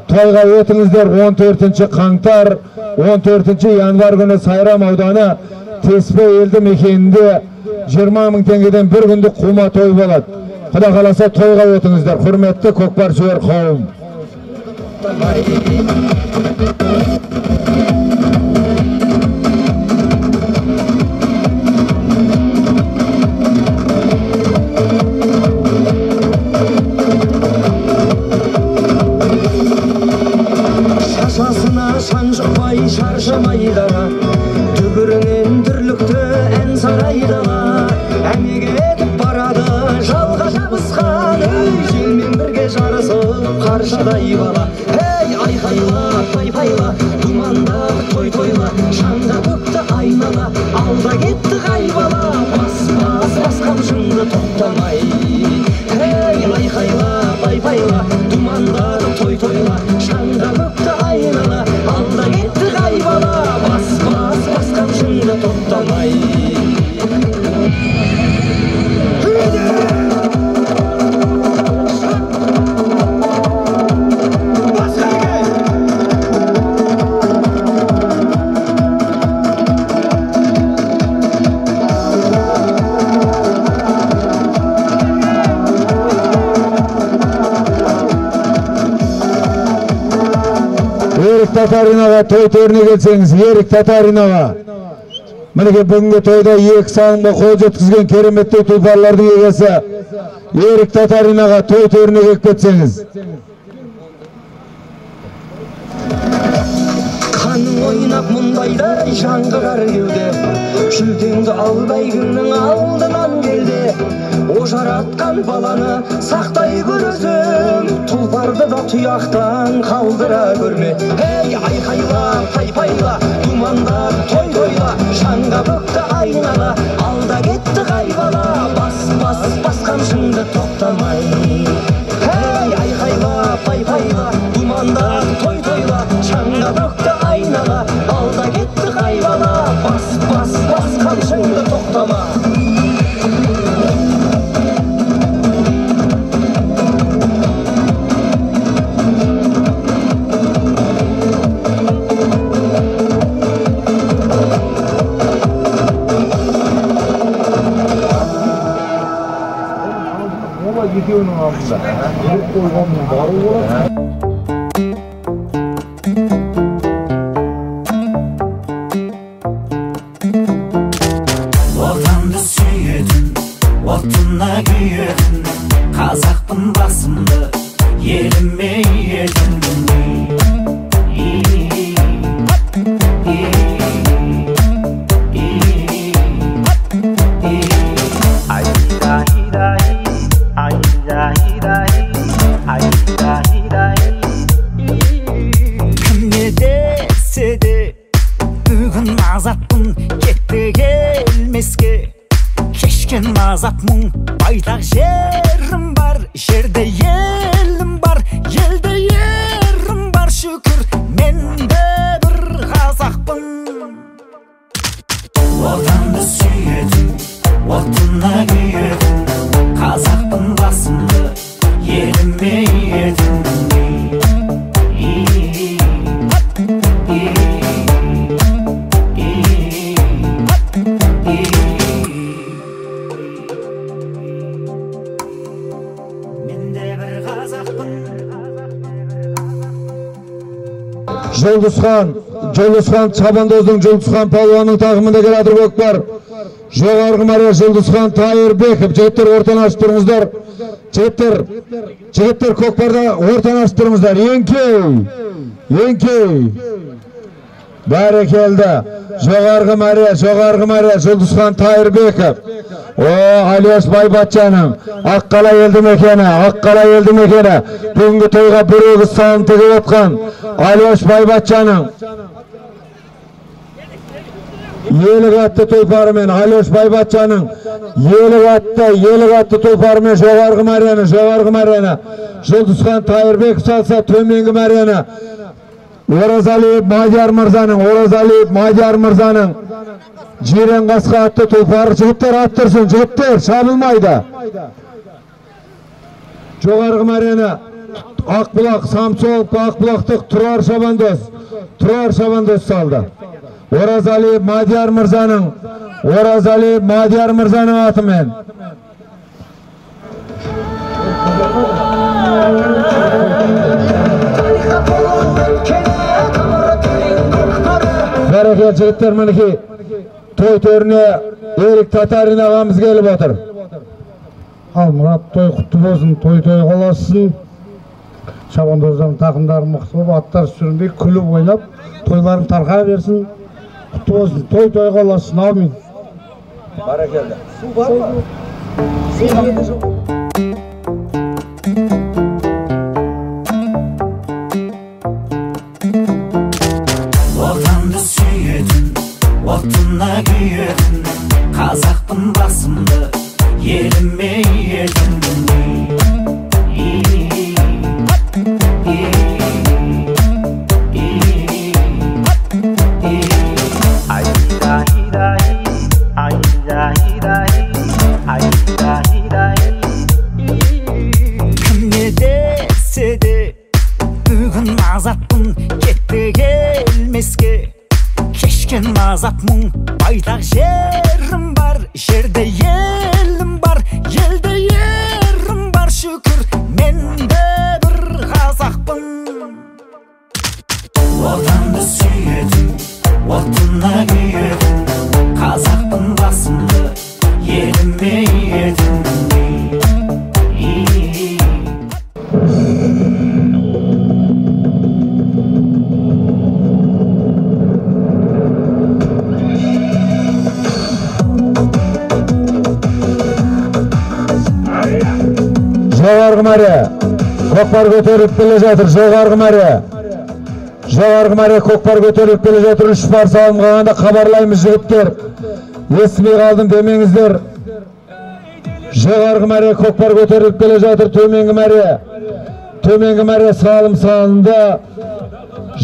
Тойға өтіңіздер. 14 қаңтар, 14 январь күні Сайрам ауданы Теспе елді мекенінде 20 мың теңгеден бір күндік қума той болады. Құда қаласа тойға өтіңіздер, құрметті көкпар сүйер қауым. Шашасына шаң жұқпай, шаршамай дала, дүбірінен дүрлікті ән сарай дала. Әне кетіп барады жалға жабысқан, ей, желмен бірге жарысып қаршадай бала. Ей, айқайла, тайпайла, думандап той тойла, шаңға бөкті айнала, алда кетті қай бала. Бас, бас, бас қамшыңды тоқтамай. Ей, айқайла, тайпайла, думандап той тойла, шаңға бөкті айнала, алда кетті қай бала. Бас, бас, бас қамшыңды тоқтамай. Ерік Татаринаға той төріне келсеңіз, Ерік Татаринаға. Мінекей бүгінгі тойда екі салымға қол жеткізген кереметтей тұлпарлардың егесі Ерік Татаринаға той төріне келіп кетсеңіз. Қаның ойнап мұндайдай жаңғырар кеуде, жүлдеңді ал бәйгіңнің алдынан келде. О жаратқан баланы сақтай көр өзің, тұлпарды да тұяқтан қалдыра көрме. Ей, айқайла, тайпайла, думандап той тойла, шаңға бөкті айнала, алда кетті қай бала. Бас, бас, бас қамшыңды тоқтамай. Ей, айқайла, тайпайла, думандап той тойла, шаңға бөкті айнала, алда кетті қай бала. Бас, бас, бас қамшыңды тоқтама. Екеуінің алдында қойғанның бару болады. Отанды сүйетін, отына күйетін, қазақпын басымды еліме иетін. Кім не десе де бүгін азатпын, кетті келмеске. Кешкен азап мұң, байтақ жерім бар, жерде елім бар, елде ерім бар, шүкір мен де бір қазақпын. Отанды сүйетін, Жұлдызхан, Жұлдызхан шабандоздың, Жұлдызхан палуанның тақымында келе жатыр көкпар. Жоғарғы мәре Жұлдызхан Тайырбеков. Жігіттер, ортаны ашып тұрыңыздар. Жігіттер, жігіттер, көкпарда ортаны ашып тұрыңыздар. Еңкей, еңкей. Бәрекелді. Жоғарғы мәре, жоғарғы мәре Жұлдызхан Тайырбеков. О, Алияш Байбатшаның Аққала елді мекені, Аққала елді мекені. Бүгінгі тойға бір өгіз салым тігіп отқан Алияш Байбатшаның Елік атты тұлпарымен, Алияш Байбатшаның Елік атты тұлпарымен жоғарғы мәрені, жоғарғы мәрені Жұлдызхан Тайырбеков салса, төменгі мәрені Оразалиев Мадияр мырзаның, Оразалиев Мадияр мырзаның Жирен қасқа атты тұлпары. Жігіттер, аттырсын, жігіттер, шабылмайды. Жоғарғы мәрені Ақбұлақ, Самсолов, Ақбұлақтық Тұрар шабандоз, Тұрар шабандоз салды. Оразалиев Мадияр мырзаның, Оразалиев Мадияр мырзаның атымен. Бәрекелді, жігіттер, мінекей той төріне Ерік Татарин ағамыз келіп отыр. Ал Мұрат, той құтты болсын, той тойға ұлассын. Шабандоздардың тақымдары мықты болып, аттар сүрінбей, күліп ойнап, тойларың тарқай берсін. Құтты болсын, той тойға ұлассын. Аумин. Бәрекелді. Су бар ма? Су. Отанды сүйетін, отына күйетін, қазақпын, басымды еліме иетін. Кім не десе де бүгін азатпын, кетті келмеске. Кешкен азап мұң, байтақ жерім бар, жерде елім бар, елде ерім бар, шүкір, мен де бір қазақпын. Отанды сүйетін, отына күйетін, қазақпын, басымды еліме иетін. Жоғарғы мәре көкпар көтеріліп келе жатыр. Жоғарғы мәре, жоғарғы мәре көкпар көтеріліп келе жатыр. 3 бар салым қалғанда хабарлаймыз, жігіттер. Естімей қалдым демеңіздер. Жоғарғы мәре көкпар көтеріліп келе жатыр. Төменгі мәре, төменгі мәре салым салынды.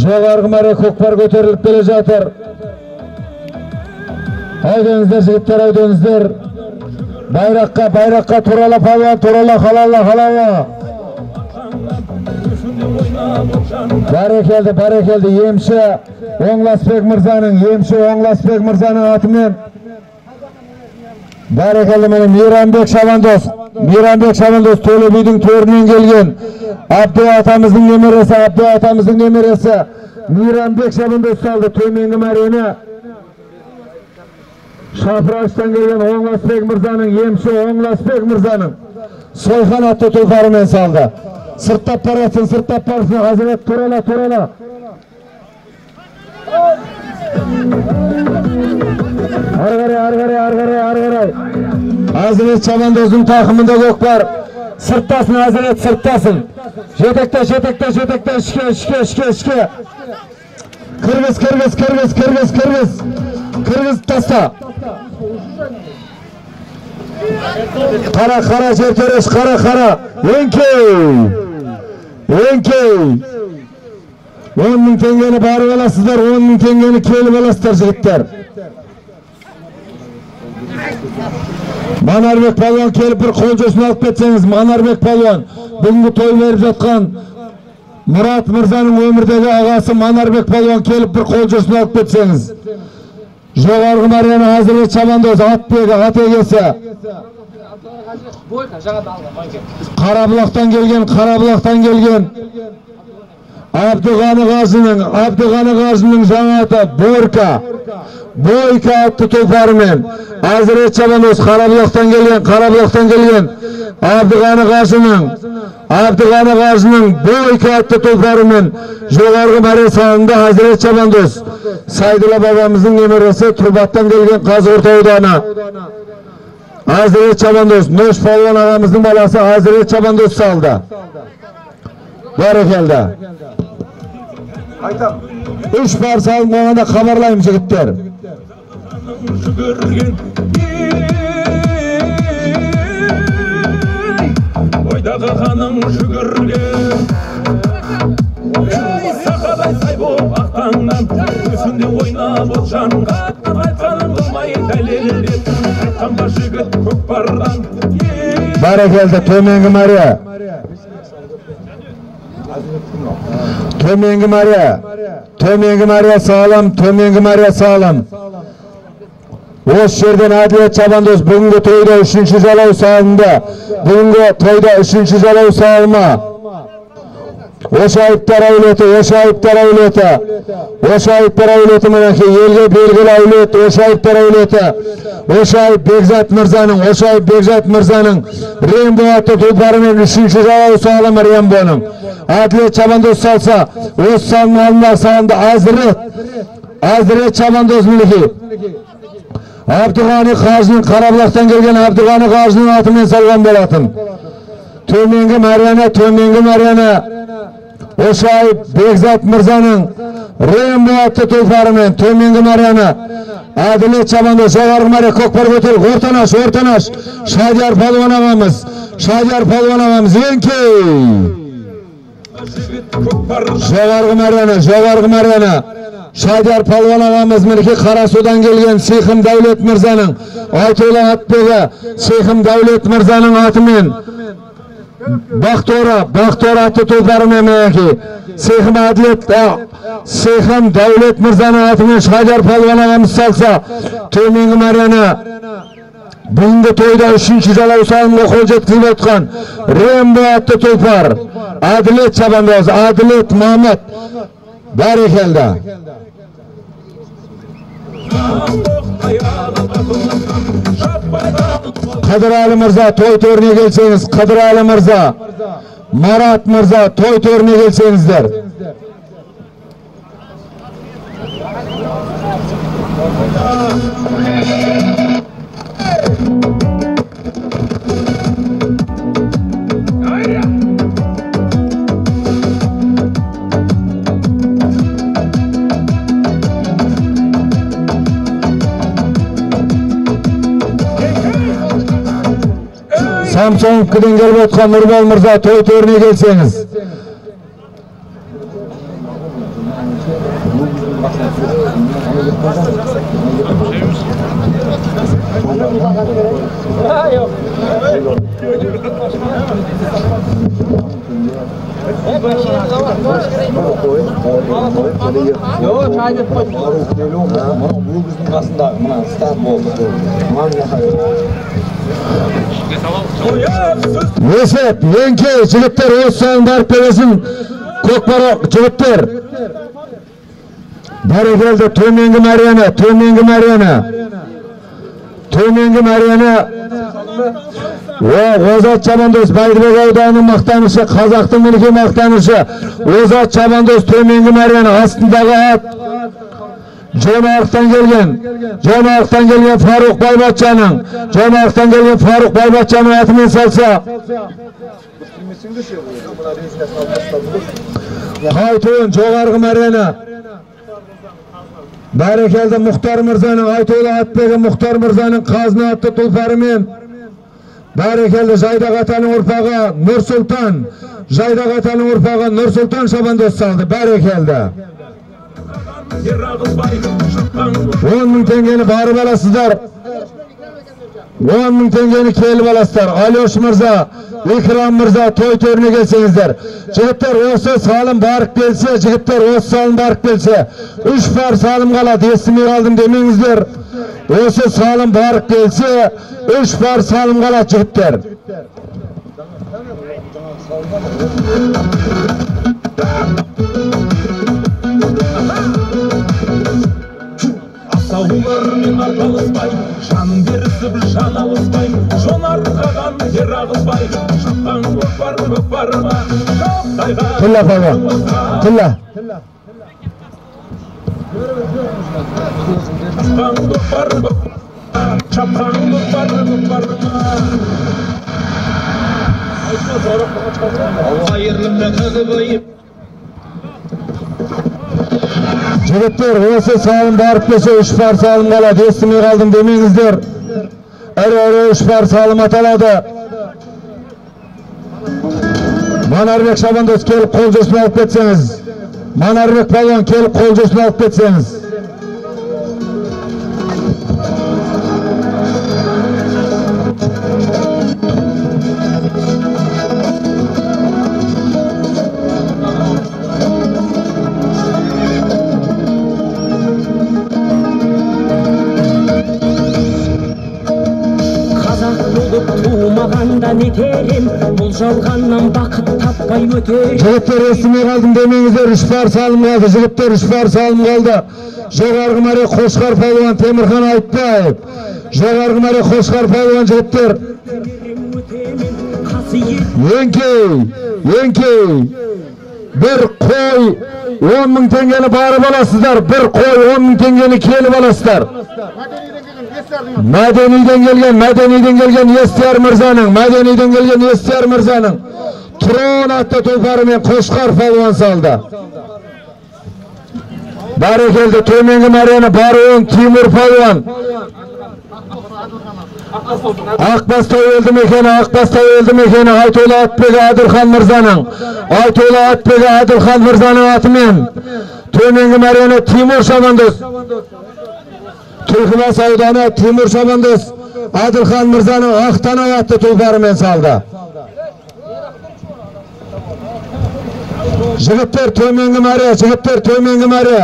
Жоғарғы мәре көкпар көтеріліп келе жатыр. Әйдеңіздер, жігіттер, әйдеңіздер. Байраққа, байраққа, турала палуан, турала, халалла, халалла. Бәрекелді, бәрекелді. Емші Оңласбек мырзаның, емші Оңласбек мырзаның атымен. Бәрекелді, міне Мейрамбек шабандоз, Мейрамбек шабандоз Төле бидің төрінен келген Абду атамыздың немересі, Абду атамыздың немересі Мейрамбек шабандоз салды төменгі мәрені. Шапыраштан келген Оңласбек мырзаның, емші Оңласбек мырзаның Сойхан атты тұлпарымен салды. Сырттап барасың, сырттап барасың, Азамат, турала, турала. Ары қарай, ары қарай, ары қарай, ары қарай. Азамат шабандоздың тақымында көкпар. Сырттасын, Азамат, сырттасын. Жетекте, жетекте, жетекте, ішке, ішке, ішке, ішке. Кіргіз, кіргіз, кіргіз, кіргіз, кіргіз. Кіргіз таста. Қара, қара, жер төреш, қара, қара. Еңкей, еңкей. 10 мың теңгені барып аласыздар, 10 мың теңгені келіп аласыздар, жігіттер. Манарбек палуан келіп бір қол алып кетсеңіз, Манарбек палуан, бүгінгі той беріп жатқан Мұрат мырзаның өмірдегі ағасы Манарбек палуан келіп бір қол алып кетсеңіз. Жоғарғы мәрені Әзірет шабандоз, атбегі, ат егесі. Қарабұлақтан келген, Қарабұлақтан келген Әбдіғани қажының жаңа аты Борка, Бойка атты тұлпарымен Әзірет шабандоз Қарабұлақтан келген, Әбдіғани қажының Бойка атты тұлпарымен жоғарғы мәре салымда Әзірет шабандоз Сайдулла бабамыздың немересі, Тұрбаттан келген Қазығұрт ауданы. Әзірет шабандоз Нош палуан ағамыздың баласы Әзірет шабандоз салды. Бәрекелді. 3 пар салым болғанда хабарлаймын жігіттер. Ойдағы қаның жүгірген, сақадай сай боп ақтаңнан, өзінде ойнап от жанған, айтқанын қылмай дәлелдеп, айтқан ба жігіт көкпардан. Бәрекелді, төменгі мәре. Төменгі мәре салым, төменгі мәре салым. Осы жерден Әділет шабандоз бүгінгі тойда 3-ші жалау салынды. Бүгінгі тойда 3-ші жалау салымы. Ошайыптар әулеті, Ошайыптар әулеті мінекей елге белгілі әулет, Ошайыптар әулеті. Ошайып Бекзат мырзаның, Рембо атты тұлпарымен 3-ші жалау салымы Рембоның. Әділет шабандоз салса, осы салымның алдында салынды Әзірет шабандоз мінекей. Әбдіғани қажының, Қарабұлақтан келген Әбдіғани қажының атымен салған болатын. Төменгі мәрені Ошайып Бекзат мырзаның Рембо атты тұлпарымен төменгі мәрені Әділет шабандоз, жоғарғы мәре көкпар көтеріп, ортанаш, Шадияр палуан ағамыз, еңкей. Жоғарғы мәрені Шадияр палуан ағамыз мінекей Қарасудан келген Сейхым Дәулет мырзаның, Айтулы атбегі Сейхым Дәулет мырзаның атымен Бақтора атты тұлпарымен мінекей Сейхым Дәулет мырзаның атымен Шадияр палуан ағамыз салса, төменгі мәрені бүгінгі тойда 3-ші жалау салымға қол жеткізіп отқан Рембо атты тұлпар Әділет шабандоз, Әділет Мамыт. Бәрекелді. Қыдырәлі мырза, той төріне келсеңіз. Қыдырәлі мырза, Марат мырза, той төріне келсеңіздер. Самсоновкіден келіп отқан Нұрбол мырза, той төріне келсеңіз. Есеп, еңкей, жігіттер, осы салым барып бересін, көкпар жігіттер. Бәрекелді, төменгі мәрені. Озат шабандоз, Бәйдібек ауданының мақтанышы, қазақтың мінекей мақтанышы. Озат шабандоз төменгі мәрені, астындағы ат Жонарықтан келген Фаруқ Байбатшаның, атымен салса. Қайтуын жоғарғы мәрені. Бәрекелді, Мұхтар мырзаның, Айтулы атбегі Мұхтар мырзаның Қазына атты тұлпарымен. Бәрекелді, Жайдақ атаның ұрпағы Нұрсұлтан, шабандоз салды. Бәрекелді. 10 мың теңгені барып аласыздар. 10 мың теңгені келіп аласыздар. Алеш мырза, Икрам мырза, той төріне келсеңіздер. Жігіттер, осы салым барып келсе, 3 пар салым қалады, естімей қалдым демеңіздер. Осы салым барып келсе, 3 пар салым қалады, жігіттер. Тілла палуан. Тілла. Жігіттер, осы салым барып келсе 3 пар салым қалады, естімей қалдым демеңіздер. Ірі-ірі 3 пар салым аталады. Манарбек шабандоз келіп қол жүсін алып кетсеңіз. Манарбек палуан келіп қол жүсін алып кетсеңіз. Жігіттер, естімей қалдым демеңіздер, 3 пар салым қалды. Жігіттер, 3 пар салым қалды. Жоғарғы мәре Қошқар палуан Темірхан Айтбаев. Жоғарғы мәре Қошқар палуан жігіттер. Еңкей, еңкей. Бір қой 10 мың теңгені барып аласыздар. Бір қой 10 мың теңгені келіп аласыздар. Мәдениден келген, Мәдениден келген Естияр мырзаның, Мәдениден келген Естияр мырзаның Трон атты тұлпарымен Қошқар палуан салды. Бәрекелді, төменгі мәрені Баруын Тимур палуан. Ақбастау елді мекені, Ақбастау елді мекені Айтулы Атбегі Әділхан мырзаның, Айтулы Атбегі Әділхан мырзаның атымен төменгі мәрені Тимур шабандоз. Түлкібас ауданы Тимур шабандоз Әділхан мырзаның Ақтанау атты тұлпарымен салды. Жігіттер, төменгі мәре, жігіттер, төменгі мәре.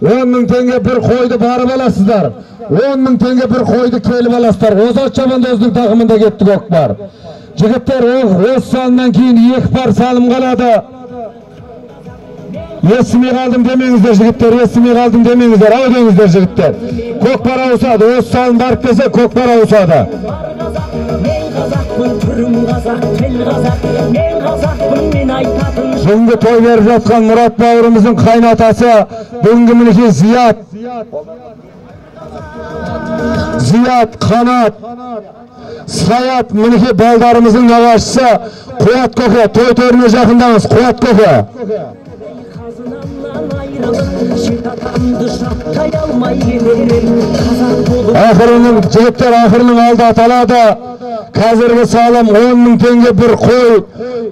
10 мың теңге бір қойды барып аласыздар. 10 мың теңге бір қойды келіп аласыздар. Озат шабандоздың тақымында кетті көкпар. Жігіттер, осы салымнан кейін 2 пар салым қалады. Естімей қалдым демеңіздер, жігіттер, естімей қалдым демеңіздер, ау деңіздер, жігіттер. Көкпар ауысады, осы салым барып келсе көкпар ауысады. Бүгінгі той беріп жатқан Мұрат бауырымыздың қайнатасы, бүгінгі мінекей Зият. Зият, Қанат, Саят, мінекей балдарымыздың нағашысы Қуат көке, той төріне жақындаңыз, Қуат көке. Ақырының, жігіттер, ақырының алды аталады. Қазіргі салым 10 мың теңге бір қой.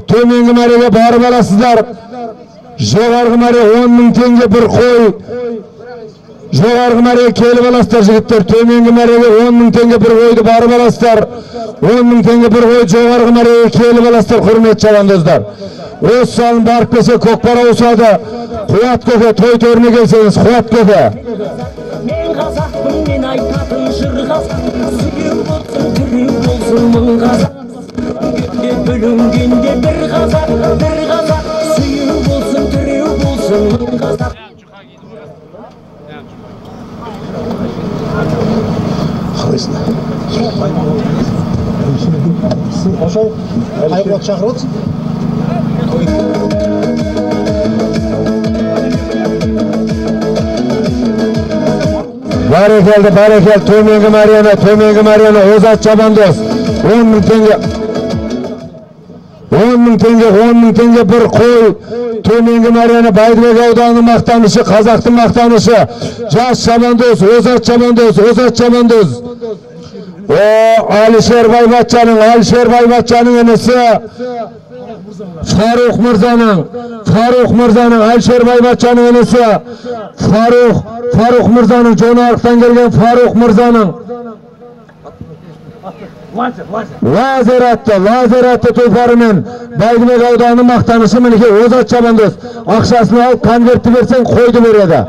Төменгі мәреге барып аласыздар. Жоғарғы мәре 10 мың теңге бір қой. Жоғарғы мәреге келіп аласыздар, жігіттер. Төменгі мәреге 10 мың теңге бір қойды барып аласыздар. 10 мың теңге бір қой жоғарғы мәреге келіп аласыздар, құрметті шабандоздар. Осы салым барып келсе көкпар ауысады. Қуат көке, той төріне келсеңіз, Қуат көке. Мен қазақпын, мен айтатын жыр қазақ. Сүйеу болсын, тіреу болсын мың қазақ. Бөлінгенде бір қазақ, бір қазақ. Сүйеу болсын, тіреу болсын мың қазақ. Қалайсың? Ошол, Айқуат шақырып отырсың? Бәрекелді, бәрекелді, төменгі мәрені, төменгі мәрені Озат шабандоз. 10 мың теңге. 10 мың теңге, 10 мың теңге бір қой. Төменгі мәрені Бәйдібек ауданының мақтанышы, қазақтың мақтанышы. Жас шабандоз, Озат шабандоз, Озат шабандоз. О, Алишер Байбатшаның, Алишер Байбатшаның інісі Фарух мырзаның, Фарух мырзаның, Алишер Байбатшаның інісі Фарух, Фарух мырзаның, Жонарықтан келген Фарух мырзаның Лазер атты, лазер атты тұлпарымен Бәйдібек ауданының мақтанышы мінекей Озат шабандоз. Ақшасын алып конвертті берсең қойды береді.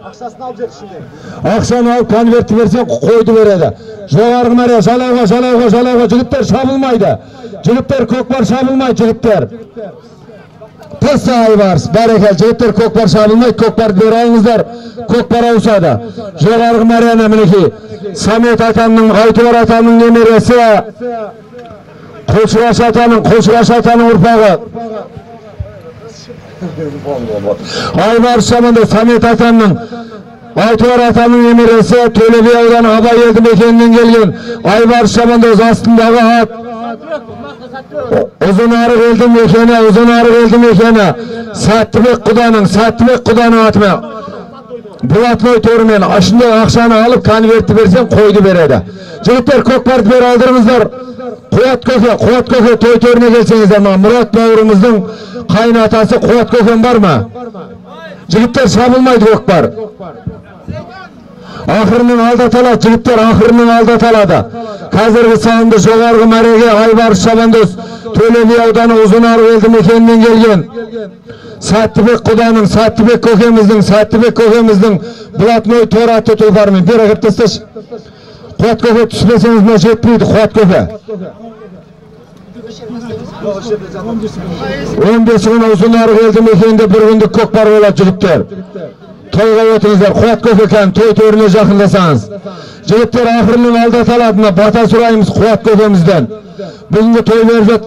Ақшасын алып жер ішінде. Ақшаны алып конвертті берсең қойды береді. Жоғарғы мәре, жалауға, жалауға, жалауға, жігіттер шабылмайды. Жігіттер көкпар шабылмайды, жігіттер. Таса Айбарыс, бәрекелді, жігіттер көкпар шабылмайды, көкпарды бере алыңыздар, көкпар ауысады. Жоғарғы мәрені мінекей Самет атамның, Айтуар атамның немересі, Құлшыраш атаның, Құлшыраш атаның ұрпағы. Айбарыс шабандоз Самет атамның, Айтуар атамның немересі, Төле би ауданы Абай елді мекенінен келген Айбарыс шабандоз астындағы ат Ұзынарық елді мекені, Ұзынарық елді мекені, Сәттібек құданың, Сәттібек құданың атымен блатной торымен ішінде ақшаны алып конвертті берсең қойды береді. Жігіттер, көкпарды бері алдырыңыздар. Қуат көке, Қуат көке, той төріне келсеңіздер. Мына Мұрат бауырымыздың қайын атасы Қуат көкем бар ма? Жігіттер, шабылмайды көкпар. Ақырының алда талады, жігіттер, ақырының алда талады. Қазіргі салымды жоғарғы мәреге Айбарыс шабандоз Төле би ауданы Ұзынарық елді мекенінен келген Сәттібек құданың, Сәттібек көкеміздің, Сәттібек көкеміздің блатной тор атты тұлпарымен. Бері кіріп тасташы. Қуат көке, түспесеңіз мына жетпейді, Қуат көке. 15 күні Ұзынарық елді мекенінде бір күндік көкпар болады, жігіттер. Тойға өтіңіздер, Қуат көке, кән той төріне жақындасаңыз. Жігіттер, ақырының алда талады, бата сұраймыз Қуат көкемізден. Бүгінгі той беріп жат.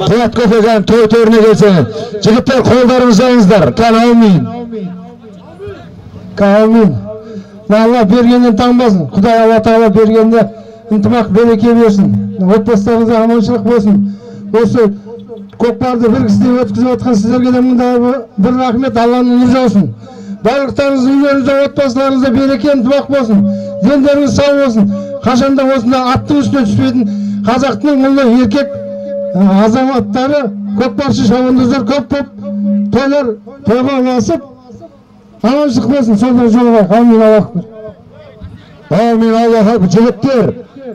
Қуат көке, кән той төріне келсеңіз. Жігіттер, қолдарыңызды жайыңыздар. Кән, әумин. Әумин. Алла бергеннен танбасын. Құдай Алла Тағала бергенде ынтымақ береке берсін. Отбасыларыңызға аманшылық болсын. Осы көкпарды бір кісідей өткізіп отқан сіздерге де мыңда бір рахмет, Алланың нұры жаусын. Барлықтарыңыздың үйлеріңізде, отбасыларыңызда береке, ынтымақ болсын. Дендеріңіз сау болсын. Қашанда осында аттың үстіне түспейтін қазақтың ұлы еркек азаматтары, көкпаршы шабандоздар көп болып, тойлар тойға ұласып, аманшылық болсын. Сонда жолығайық. Әумин, Аллах акбар. Әумин, Аллах акбар. Жігіттер,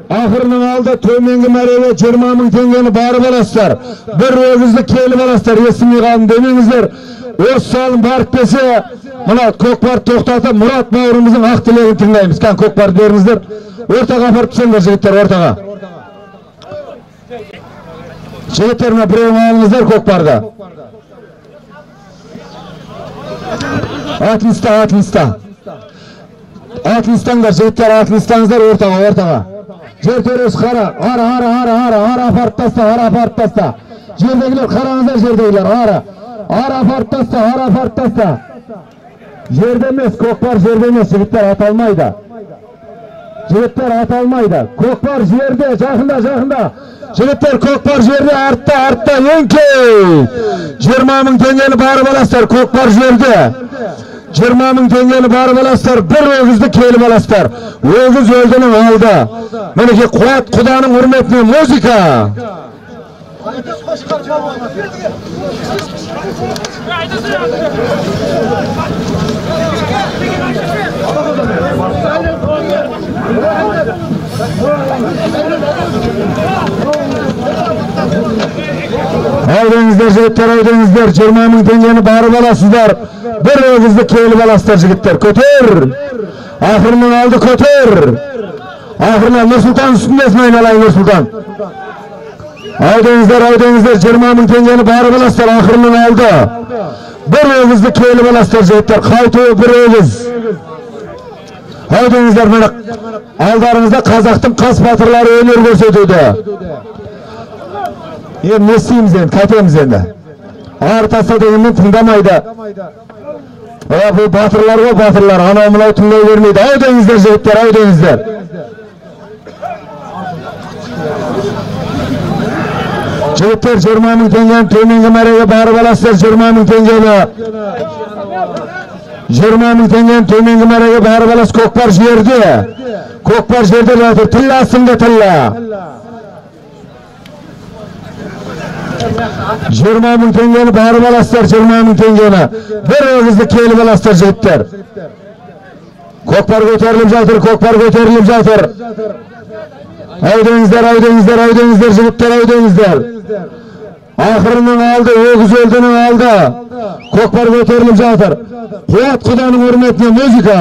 ақырының алды төменгі мәреге 20 мың теңгені барып аласыздар. Бір өгізді келіп аласыздар, естімей қалдым демеңіздер. Осы салым барып келсе, мына көкпарды тоқтатып, Мұрат бауырымыздың ақ тілегін тыңдаймыз. Кән, көкпарды беріңіздер. Ортаға апарып түсіңдер, жігіттер, ортаға. Жігіттер, мына біреуін алыңыздар көкпарды. Атын ұста, атын ұста. Атын ұстаңдар, жігіттер, атын ұстаңыздар, ортаға, ортаға. Жер төресі қара, ара, ара, ара, ара, ара апарып таста, ара апарып таста. Жердегілер қараңыздар, жердегілер, ара. Ара апарып таста, ара апарып таста. Жерде емес, көкпар жерде емес, жігіттер, ата алмайды. Жігіттер, ата алмайды. Көкпар жерде, жақында, жақында. Жігіттер, көкпар жерде, артта, артта, еңкей. 20 мың теңгені барып аласыздар, көкпар жерде. 20 мың теңгені барып аласыздар, бір өгізді келіп аласыздар. Өгіз өлдінің алды. Мінекей Қуат құданың құрметіне музыка. Әйдеңіздер, жігіттер, әйдеңіздер, 20 мың теңгені барып аласыздар. Бір өгізді келіп аласыздар, жігіттер. Көтер. Ақырының алды көтер. Ақырына Нұрсұлтан үстіндесін айналайын, Нұрсұлтан. Әйдеңіздер, әйдеңіздер, 20 мың теңгені барып аласыздар, ақырының алды. Бір өгізді келіп аласыздар, жігіттер. Қайтуы бір өгіз. Әйдеңіздер, міне алдарыңызда қазақтың қас батырлары өнер көрсетуде. Енді не істейміз енді, қайтеміз енді. Ар таста дегенмен тыңдамайды. Бұл батырлар ғой, батырлар, анау мынау тыңдай бермейді. Әйдеңіздер, жігіттер, әйдеңіздер. Жігіттер, 20 мың теңгені төменгі мәреге барып аласыздар, 20 мың теңгені. 20 мың теңгені төменгі мәреге барып аласыз, көкпар жерде. Көкпар жерде жатыр, тілла астында тілла. 20 мың теңгені барып аласыздар, 20 мың теңгені. Бір өгізді келіп аласыздар, жігіттер. Көкпар көтеріліп жатыр, көкпар көтеріліп жатыр. Әйдеңіздер, әйдеңіздер, әйдеңіздер, жігіттер, әйдеңіздер. Ақырының алды, өгіз өлдінің алды. Көкпар көтеріліп жатыр. Қуат құданың құрметіне музыка.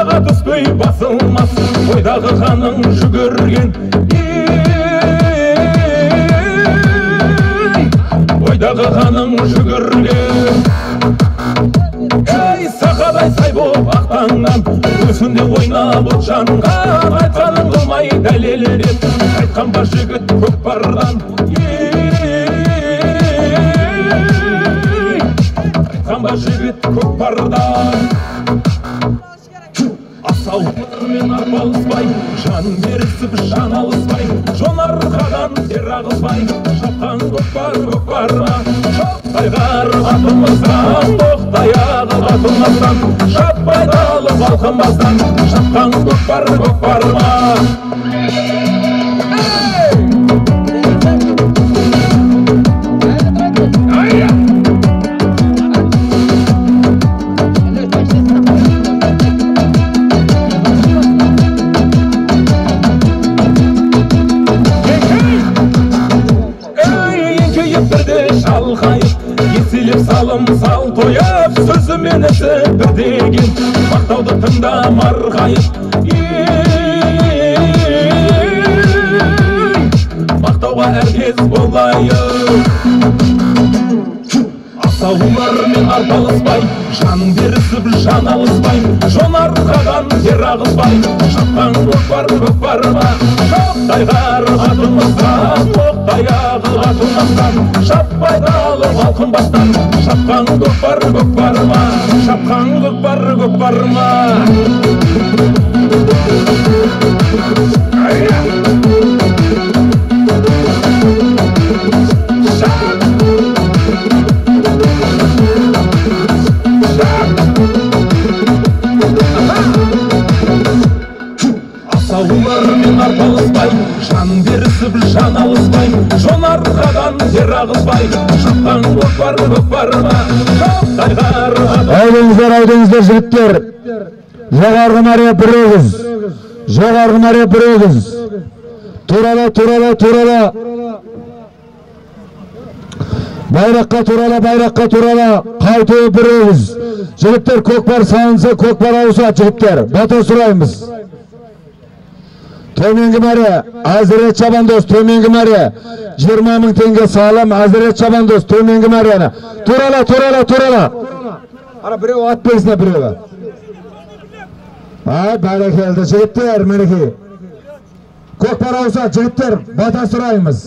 Сабаға түспей басылмас, ойдағы қаның жүгірген. Ойдағы қаның жүгірген. Ей, сақадай сай боп ақтаңнан, өзінде ойнап от жанған, айтқанын қылмай дәлелдеп, айтқан ба жігіт көкпардан. Айтқан ба жігіт көкпардан. Асаулармен арпалыспай, жан берісіп жан алыспай, жон арқадан тер ағызбай, шапқан көкпар көкпарға. Шоқтайғар атымыздан, тоқтаяғы атылмастан, шаппай далып алқынбастан, шапқан көкпар көкпарға. Еселеп салым сал тойып, сөзімен ісі бір деген, мақтауды тыңда марғайып. Мақтауға әркез болайық. Асаулармен арпалыспай, жан берісіп жан алыспай, жон арқадан тер ағызбай, шапқан көкпар көкпарға. Шоқтайғар атымыздан, тоқтаяғы атылмастан, шаппай далып алқынбастан, шапқан көкпар көкпарға. Шапқан көкпар көкпарға. Асаулармен арпалыспай, жан берісіп жан алыспай, жон арқадан тер ағызбай, шапқан көкпар көкпарға. Шоқтайғар. Айдыңыздар, айдыңыздар жігіттер. Жоғарғы мәре бір өгіз. Жоғарғы мәре бір өгіз. Турала, турала, турала. Байраққа турала, байраққа турала. Қайтуы бір өгіз. Жігіттер, көкпар салынса, көкпар ауысады жігіттер. Бата сұраймыз. Төменгі мәре, Әзірет Шабандоз, төменгі мәре. 20 мың теңге салым, Әзірет Шабандоз, төменгі мәрені. Турала, турала, турала. Ара біреу ат берсін, біреуі. Ай, бәрекелді жігіттер, мінекей. Көкпар ауысады жігіттер, бата сұраймыз.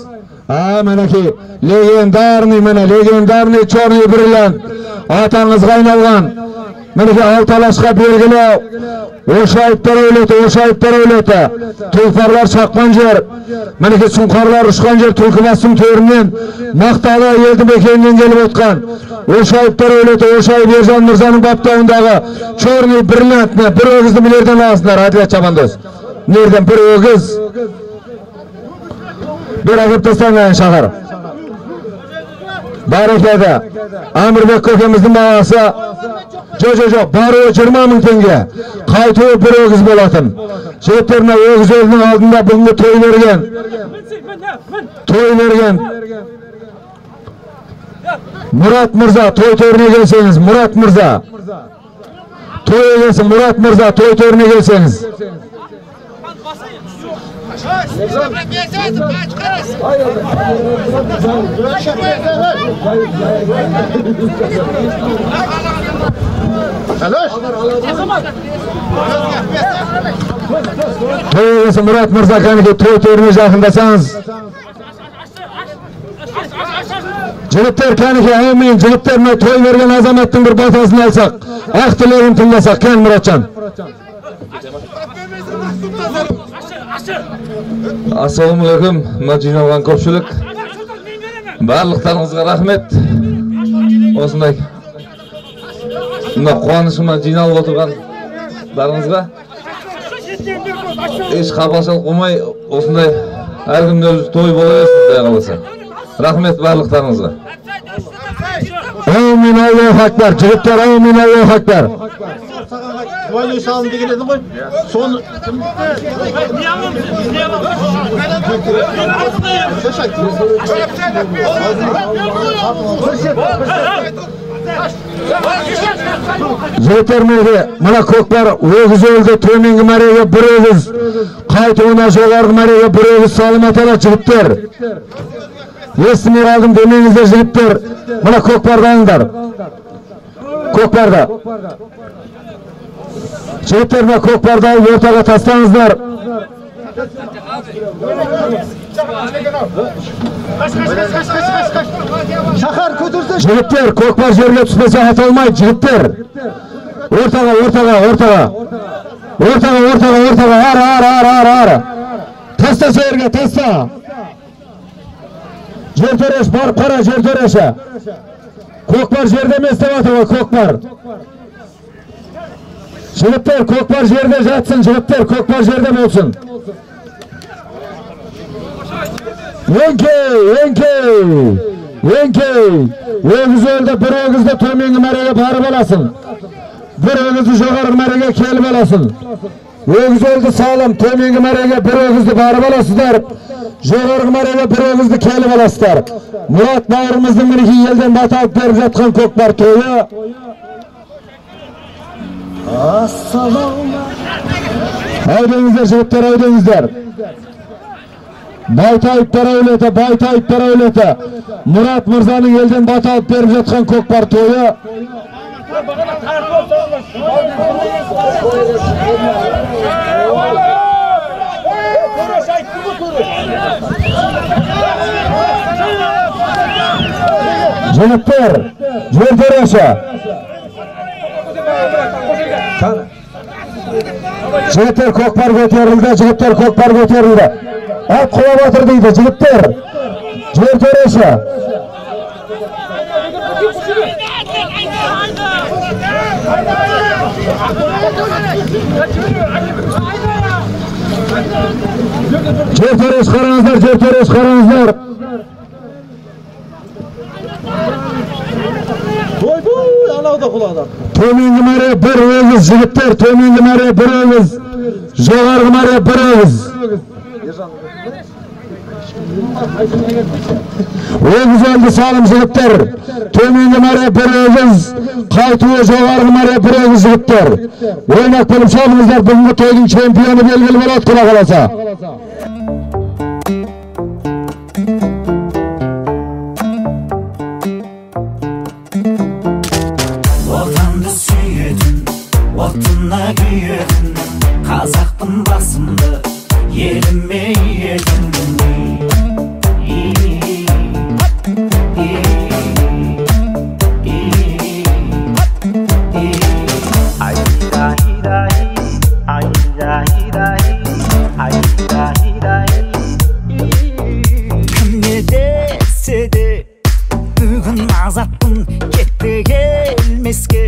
А, мінекей, легендарный, міне, легендарный черный бриллиант. Атаңызға айналған. Мінекей, алты алашқа белгілі Ошайыптар әулеті, Ошайыптар әулеті. Тұлпарлар шаққан жер, мінекей сұңқарлар ұшқан жер, Түлкібастың төрінен, Мақталы елді мекенінен келіп отқан. Ошайыптар әулеті, Ошайып Ержан мырзаның баптауындағы черный бриллиант, бір өгізді мілерден аласыңдар, Әділет Шабандоз. Мілерден бір өгіз. Бір әкеп тастаңайын шақыр. Бәрекелді. Әмірбек көкеміздің баласы. Жоқ, жоқ, жоқ, баруы 20 мың теңге. Қайтуы бір өгіз болатын. Жігіттер, мына өгіз елінің алдында бүгінгі той берген. Той берген. Мұрат мырза, той төріне келсеңіз, Мұрат мырза. Той келсін, Мұрат мырза, той төріне келсеңіз. Той келсін, Мұрат мырза, кәнекей той төріне жақындасаңыз. Жігіттер, кәнекей, әумин, жігіттер, мына той берген азаматтың бір батасын алсақ, ақ тілегін тыңдасақ, кән Мұратжан. Ассалаумағалейкум, мына жиналған көпшілік. Барлықтарыңызға рахмет. Осындай мына қуанышыма жиналып отырғандарыңызға еш қапашылық болмай, осындай әркімде өз той бола берсін, Құдай қаласа. Рахмет барлықтарыңызға. Әумин, Аллаху акбар. Жігіттер, әумин, Аллаху акбар. Двойной салым деген едің ғой. Соны Жігіттер, мына көкпар өгіз өлді, төменгі мәреге бір өгіз, қайтуына жоғарғы мәреге бір өгіз салым аталады жігіттер. Естімей қалдым демеңіздер жігіттер. Мына көкпарды алыңдар. Көкпарды. Жігіттер, мына көкпарды алып ортаға тастаңыздар. Жігіттер, көкпар жерге түспесе аталмайды, жігіттер. Ортаға, ортаға, ортаға. Ортаға, ортаға, ортаға. Ары, ары, ары, ары, ары. Таста жерге, таста. Жер төреш, барып қара, жер төреші. Көкпар жерде емес деп жатыр ғой, көкпар. Жігіттер, көкпар жерде жатсын, жігіттер, көкпар жерде болсын. Өңкей, өңкей, өңкей. Өгіз өлді, бір өгізді төменгі мәреге барып аласың. Бір өгізді жоғарғы мәреге келіп аласың. Өгіз өлді салым, төменгі мәреге бір өгізді барып аласыздар. Жоғарғы мәреге бір өгізді келіп аласыздар. Мұрат бауырымыздың мінекей елден бата алып беріп жатқан көкпар тойы. Әудеңіздер, жігіттер, әудеңіздер. Байтайыптар әулеті, Байтайыптар әулеті. Мұрат мырзаның елден бата алып беріп жатқан көкпар тойы. Жігіттер, жер төреші. Жігіттер, көкпар көтерілді, жігіттер, көкпар көтерілді. Ат құлап жатыр дейді, жігіттер. Жер төреші. Жер төреш қараңыздар, жер төреш қараңыздар. Төменгі мәре бір өгіз, жігіттер, төменгі мәре бір өгіз, жоғарғы мәре бір өгіз. Өгіз өлді салым, жігіттер. Төменгі мәре бір өгіз, қайтуы жоғарғы мәре бір өгіз, жігіттер. Ойнақ болып шабыңыздар, бүгінгі тойдың чемпионы белгілі болады, құда қаласа. Отанды сүйетін, отына күйетін, қазақпын басымды еліме иетін. Кім не десе де бүгін азатпын, кетті келмеске.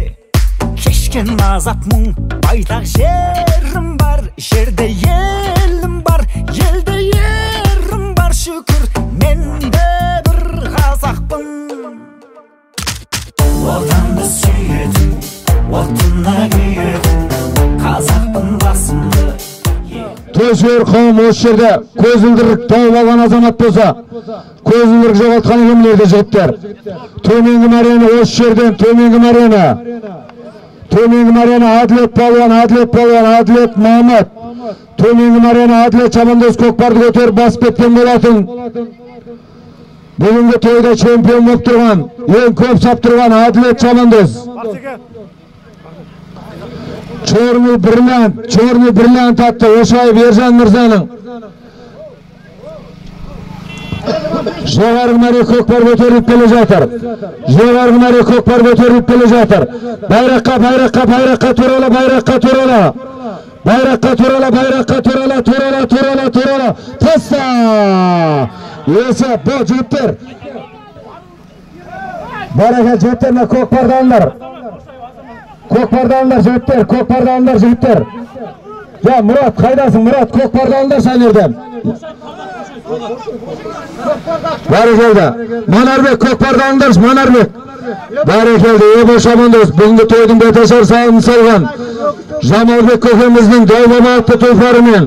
Кешкен азап мұң, байтақ жерім бар, жерде елім бар, елде ерім бар, шүкір мен де бір қазақпын. Отанды сүйетін, отына күйетін, қазақпын басымды. Тойсүйер қауым осы жерде көзілдірік тауып алған азамат болса, көзілдірік жоғалтқан кімдерді, жігіттер? Төменгі мәрені осы жерден, төменгі мәрені. Төменгі мәрені Әділет палуан, Әділет палуан, Әділет Мамат. Төменгі мәрені Әділет шабандоз көкпарды көтеріп басып кеткен болатын. Бүгінгі тойда чемпион болып тұрған, ең көп сап тұрған Әділет шабандоз. Черный бриллиант, черный бриллиант атты Ошаев Ержан мырзаның. Жоғарғы мәре көкпар көтеріліп келе жатыр. Жоғарғы мәре көкпар көтеріліп келе жатыр. Байраққа, байраққа, байраққа турала, байраққа турала. Байраққа турала, байраққа турала, турала, турала, турала. Таста! Есеп, бұл жігіттер. Бараға жігіттер, мына көкпарды алыңдар. Көкпарды алыңдар жігіттер, көкпарды алыңдар жігіттер. Я, Мұрат, қайдасың, Мұрат, көкпарды алыңдар сен жерден. Бәрекелді. Манарбек, көкпарды алыңдаршы, Манарбек. Бәрекелді, Ебо шабандоз, бүгінгі тойдың беташар салын салған Жамалбек көкеміздің Дәубаба атты тұлпарымен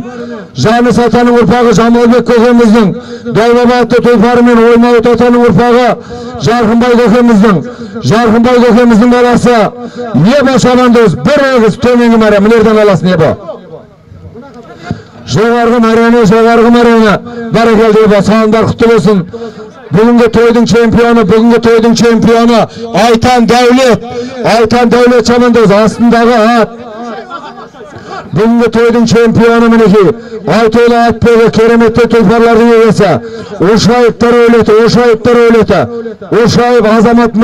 Жаныс атаның ұрпағы Жамалбек көкеміздің Дәубаба атты тұлпары мен Оймауыт атаның ұрпағы Жарқынбай көкеміздің баласы Небо шабандоз бір өгіз төменгі мәре мына аласың Небо. Жоғарғы мәрені, бәрекелді Небо, салымдар құтты болсын. Бүгінгі тойдың чемпионы, Айтан Дәулет, шабандоз астындағы ат. Бүгінгі тойдың чемпионы мінекей Айтулы атбегі, кереметті тұлпарлардың егесі Ошаевтар әулеті, Ошаев Азамат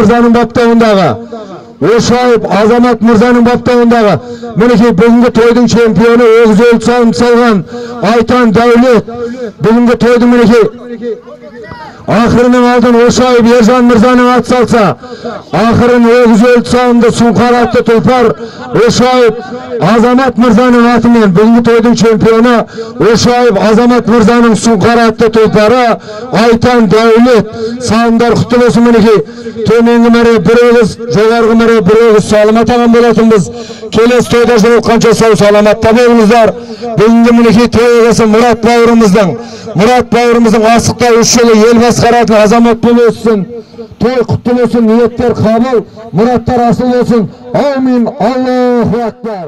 мырзаның баптауындағы, мінекей бүгінгі тойдың чемпионы өгіз өлді салым салған Айтан Дәулет. Бүгінгі тойдың мінекей ақырының алдын Ошаев Ержан мырзаның ат салса, ақырын өгіз өлді салымды Сұңқар атты тұлпар Ошаев Азамат мырзаның атымен бүгінгі тойдың чемпионы Ошаев Азамат мырзаның Сұңқар атты тұлпары Айтан Дәулет. Салымдар құтты болсын. Мінекей төменгі мәре бір өгіз, жоғарғы мәре бір өгіз салым атаған болатынбыз. Келесі тойда жолыққанша сау саламатта болыңыздар. Бүгінгі мінекей той егесі Мұрат бауырымыздың асықта 3 жылы ел басқаратын азамат болып өссін. Той құтты болсын, ниеттер қабыл, мұраттар асыл болсын. Аумин, Аллаху акбар.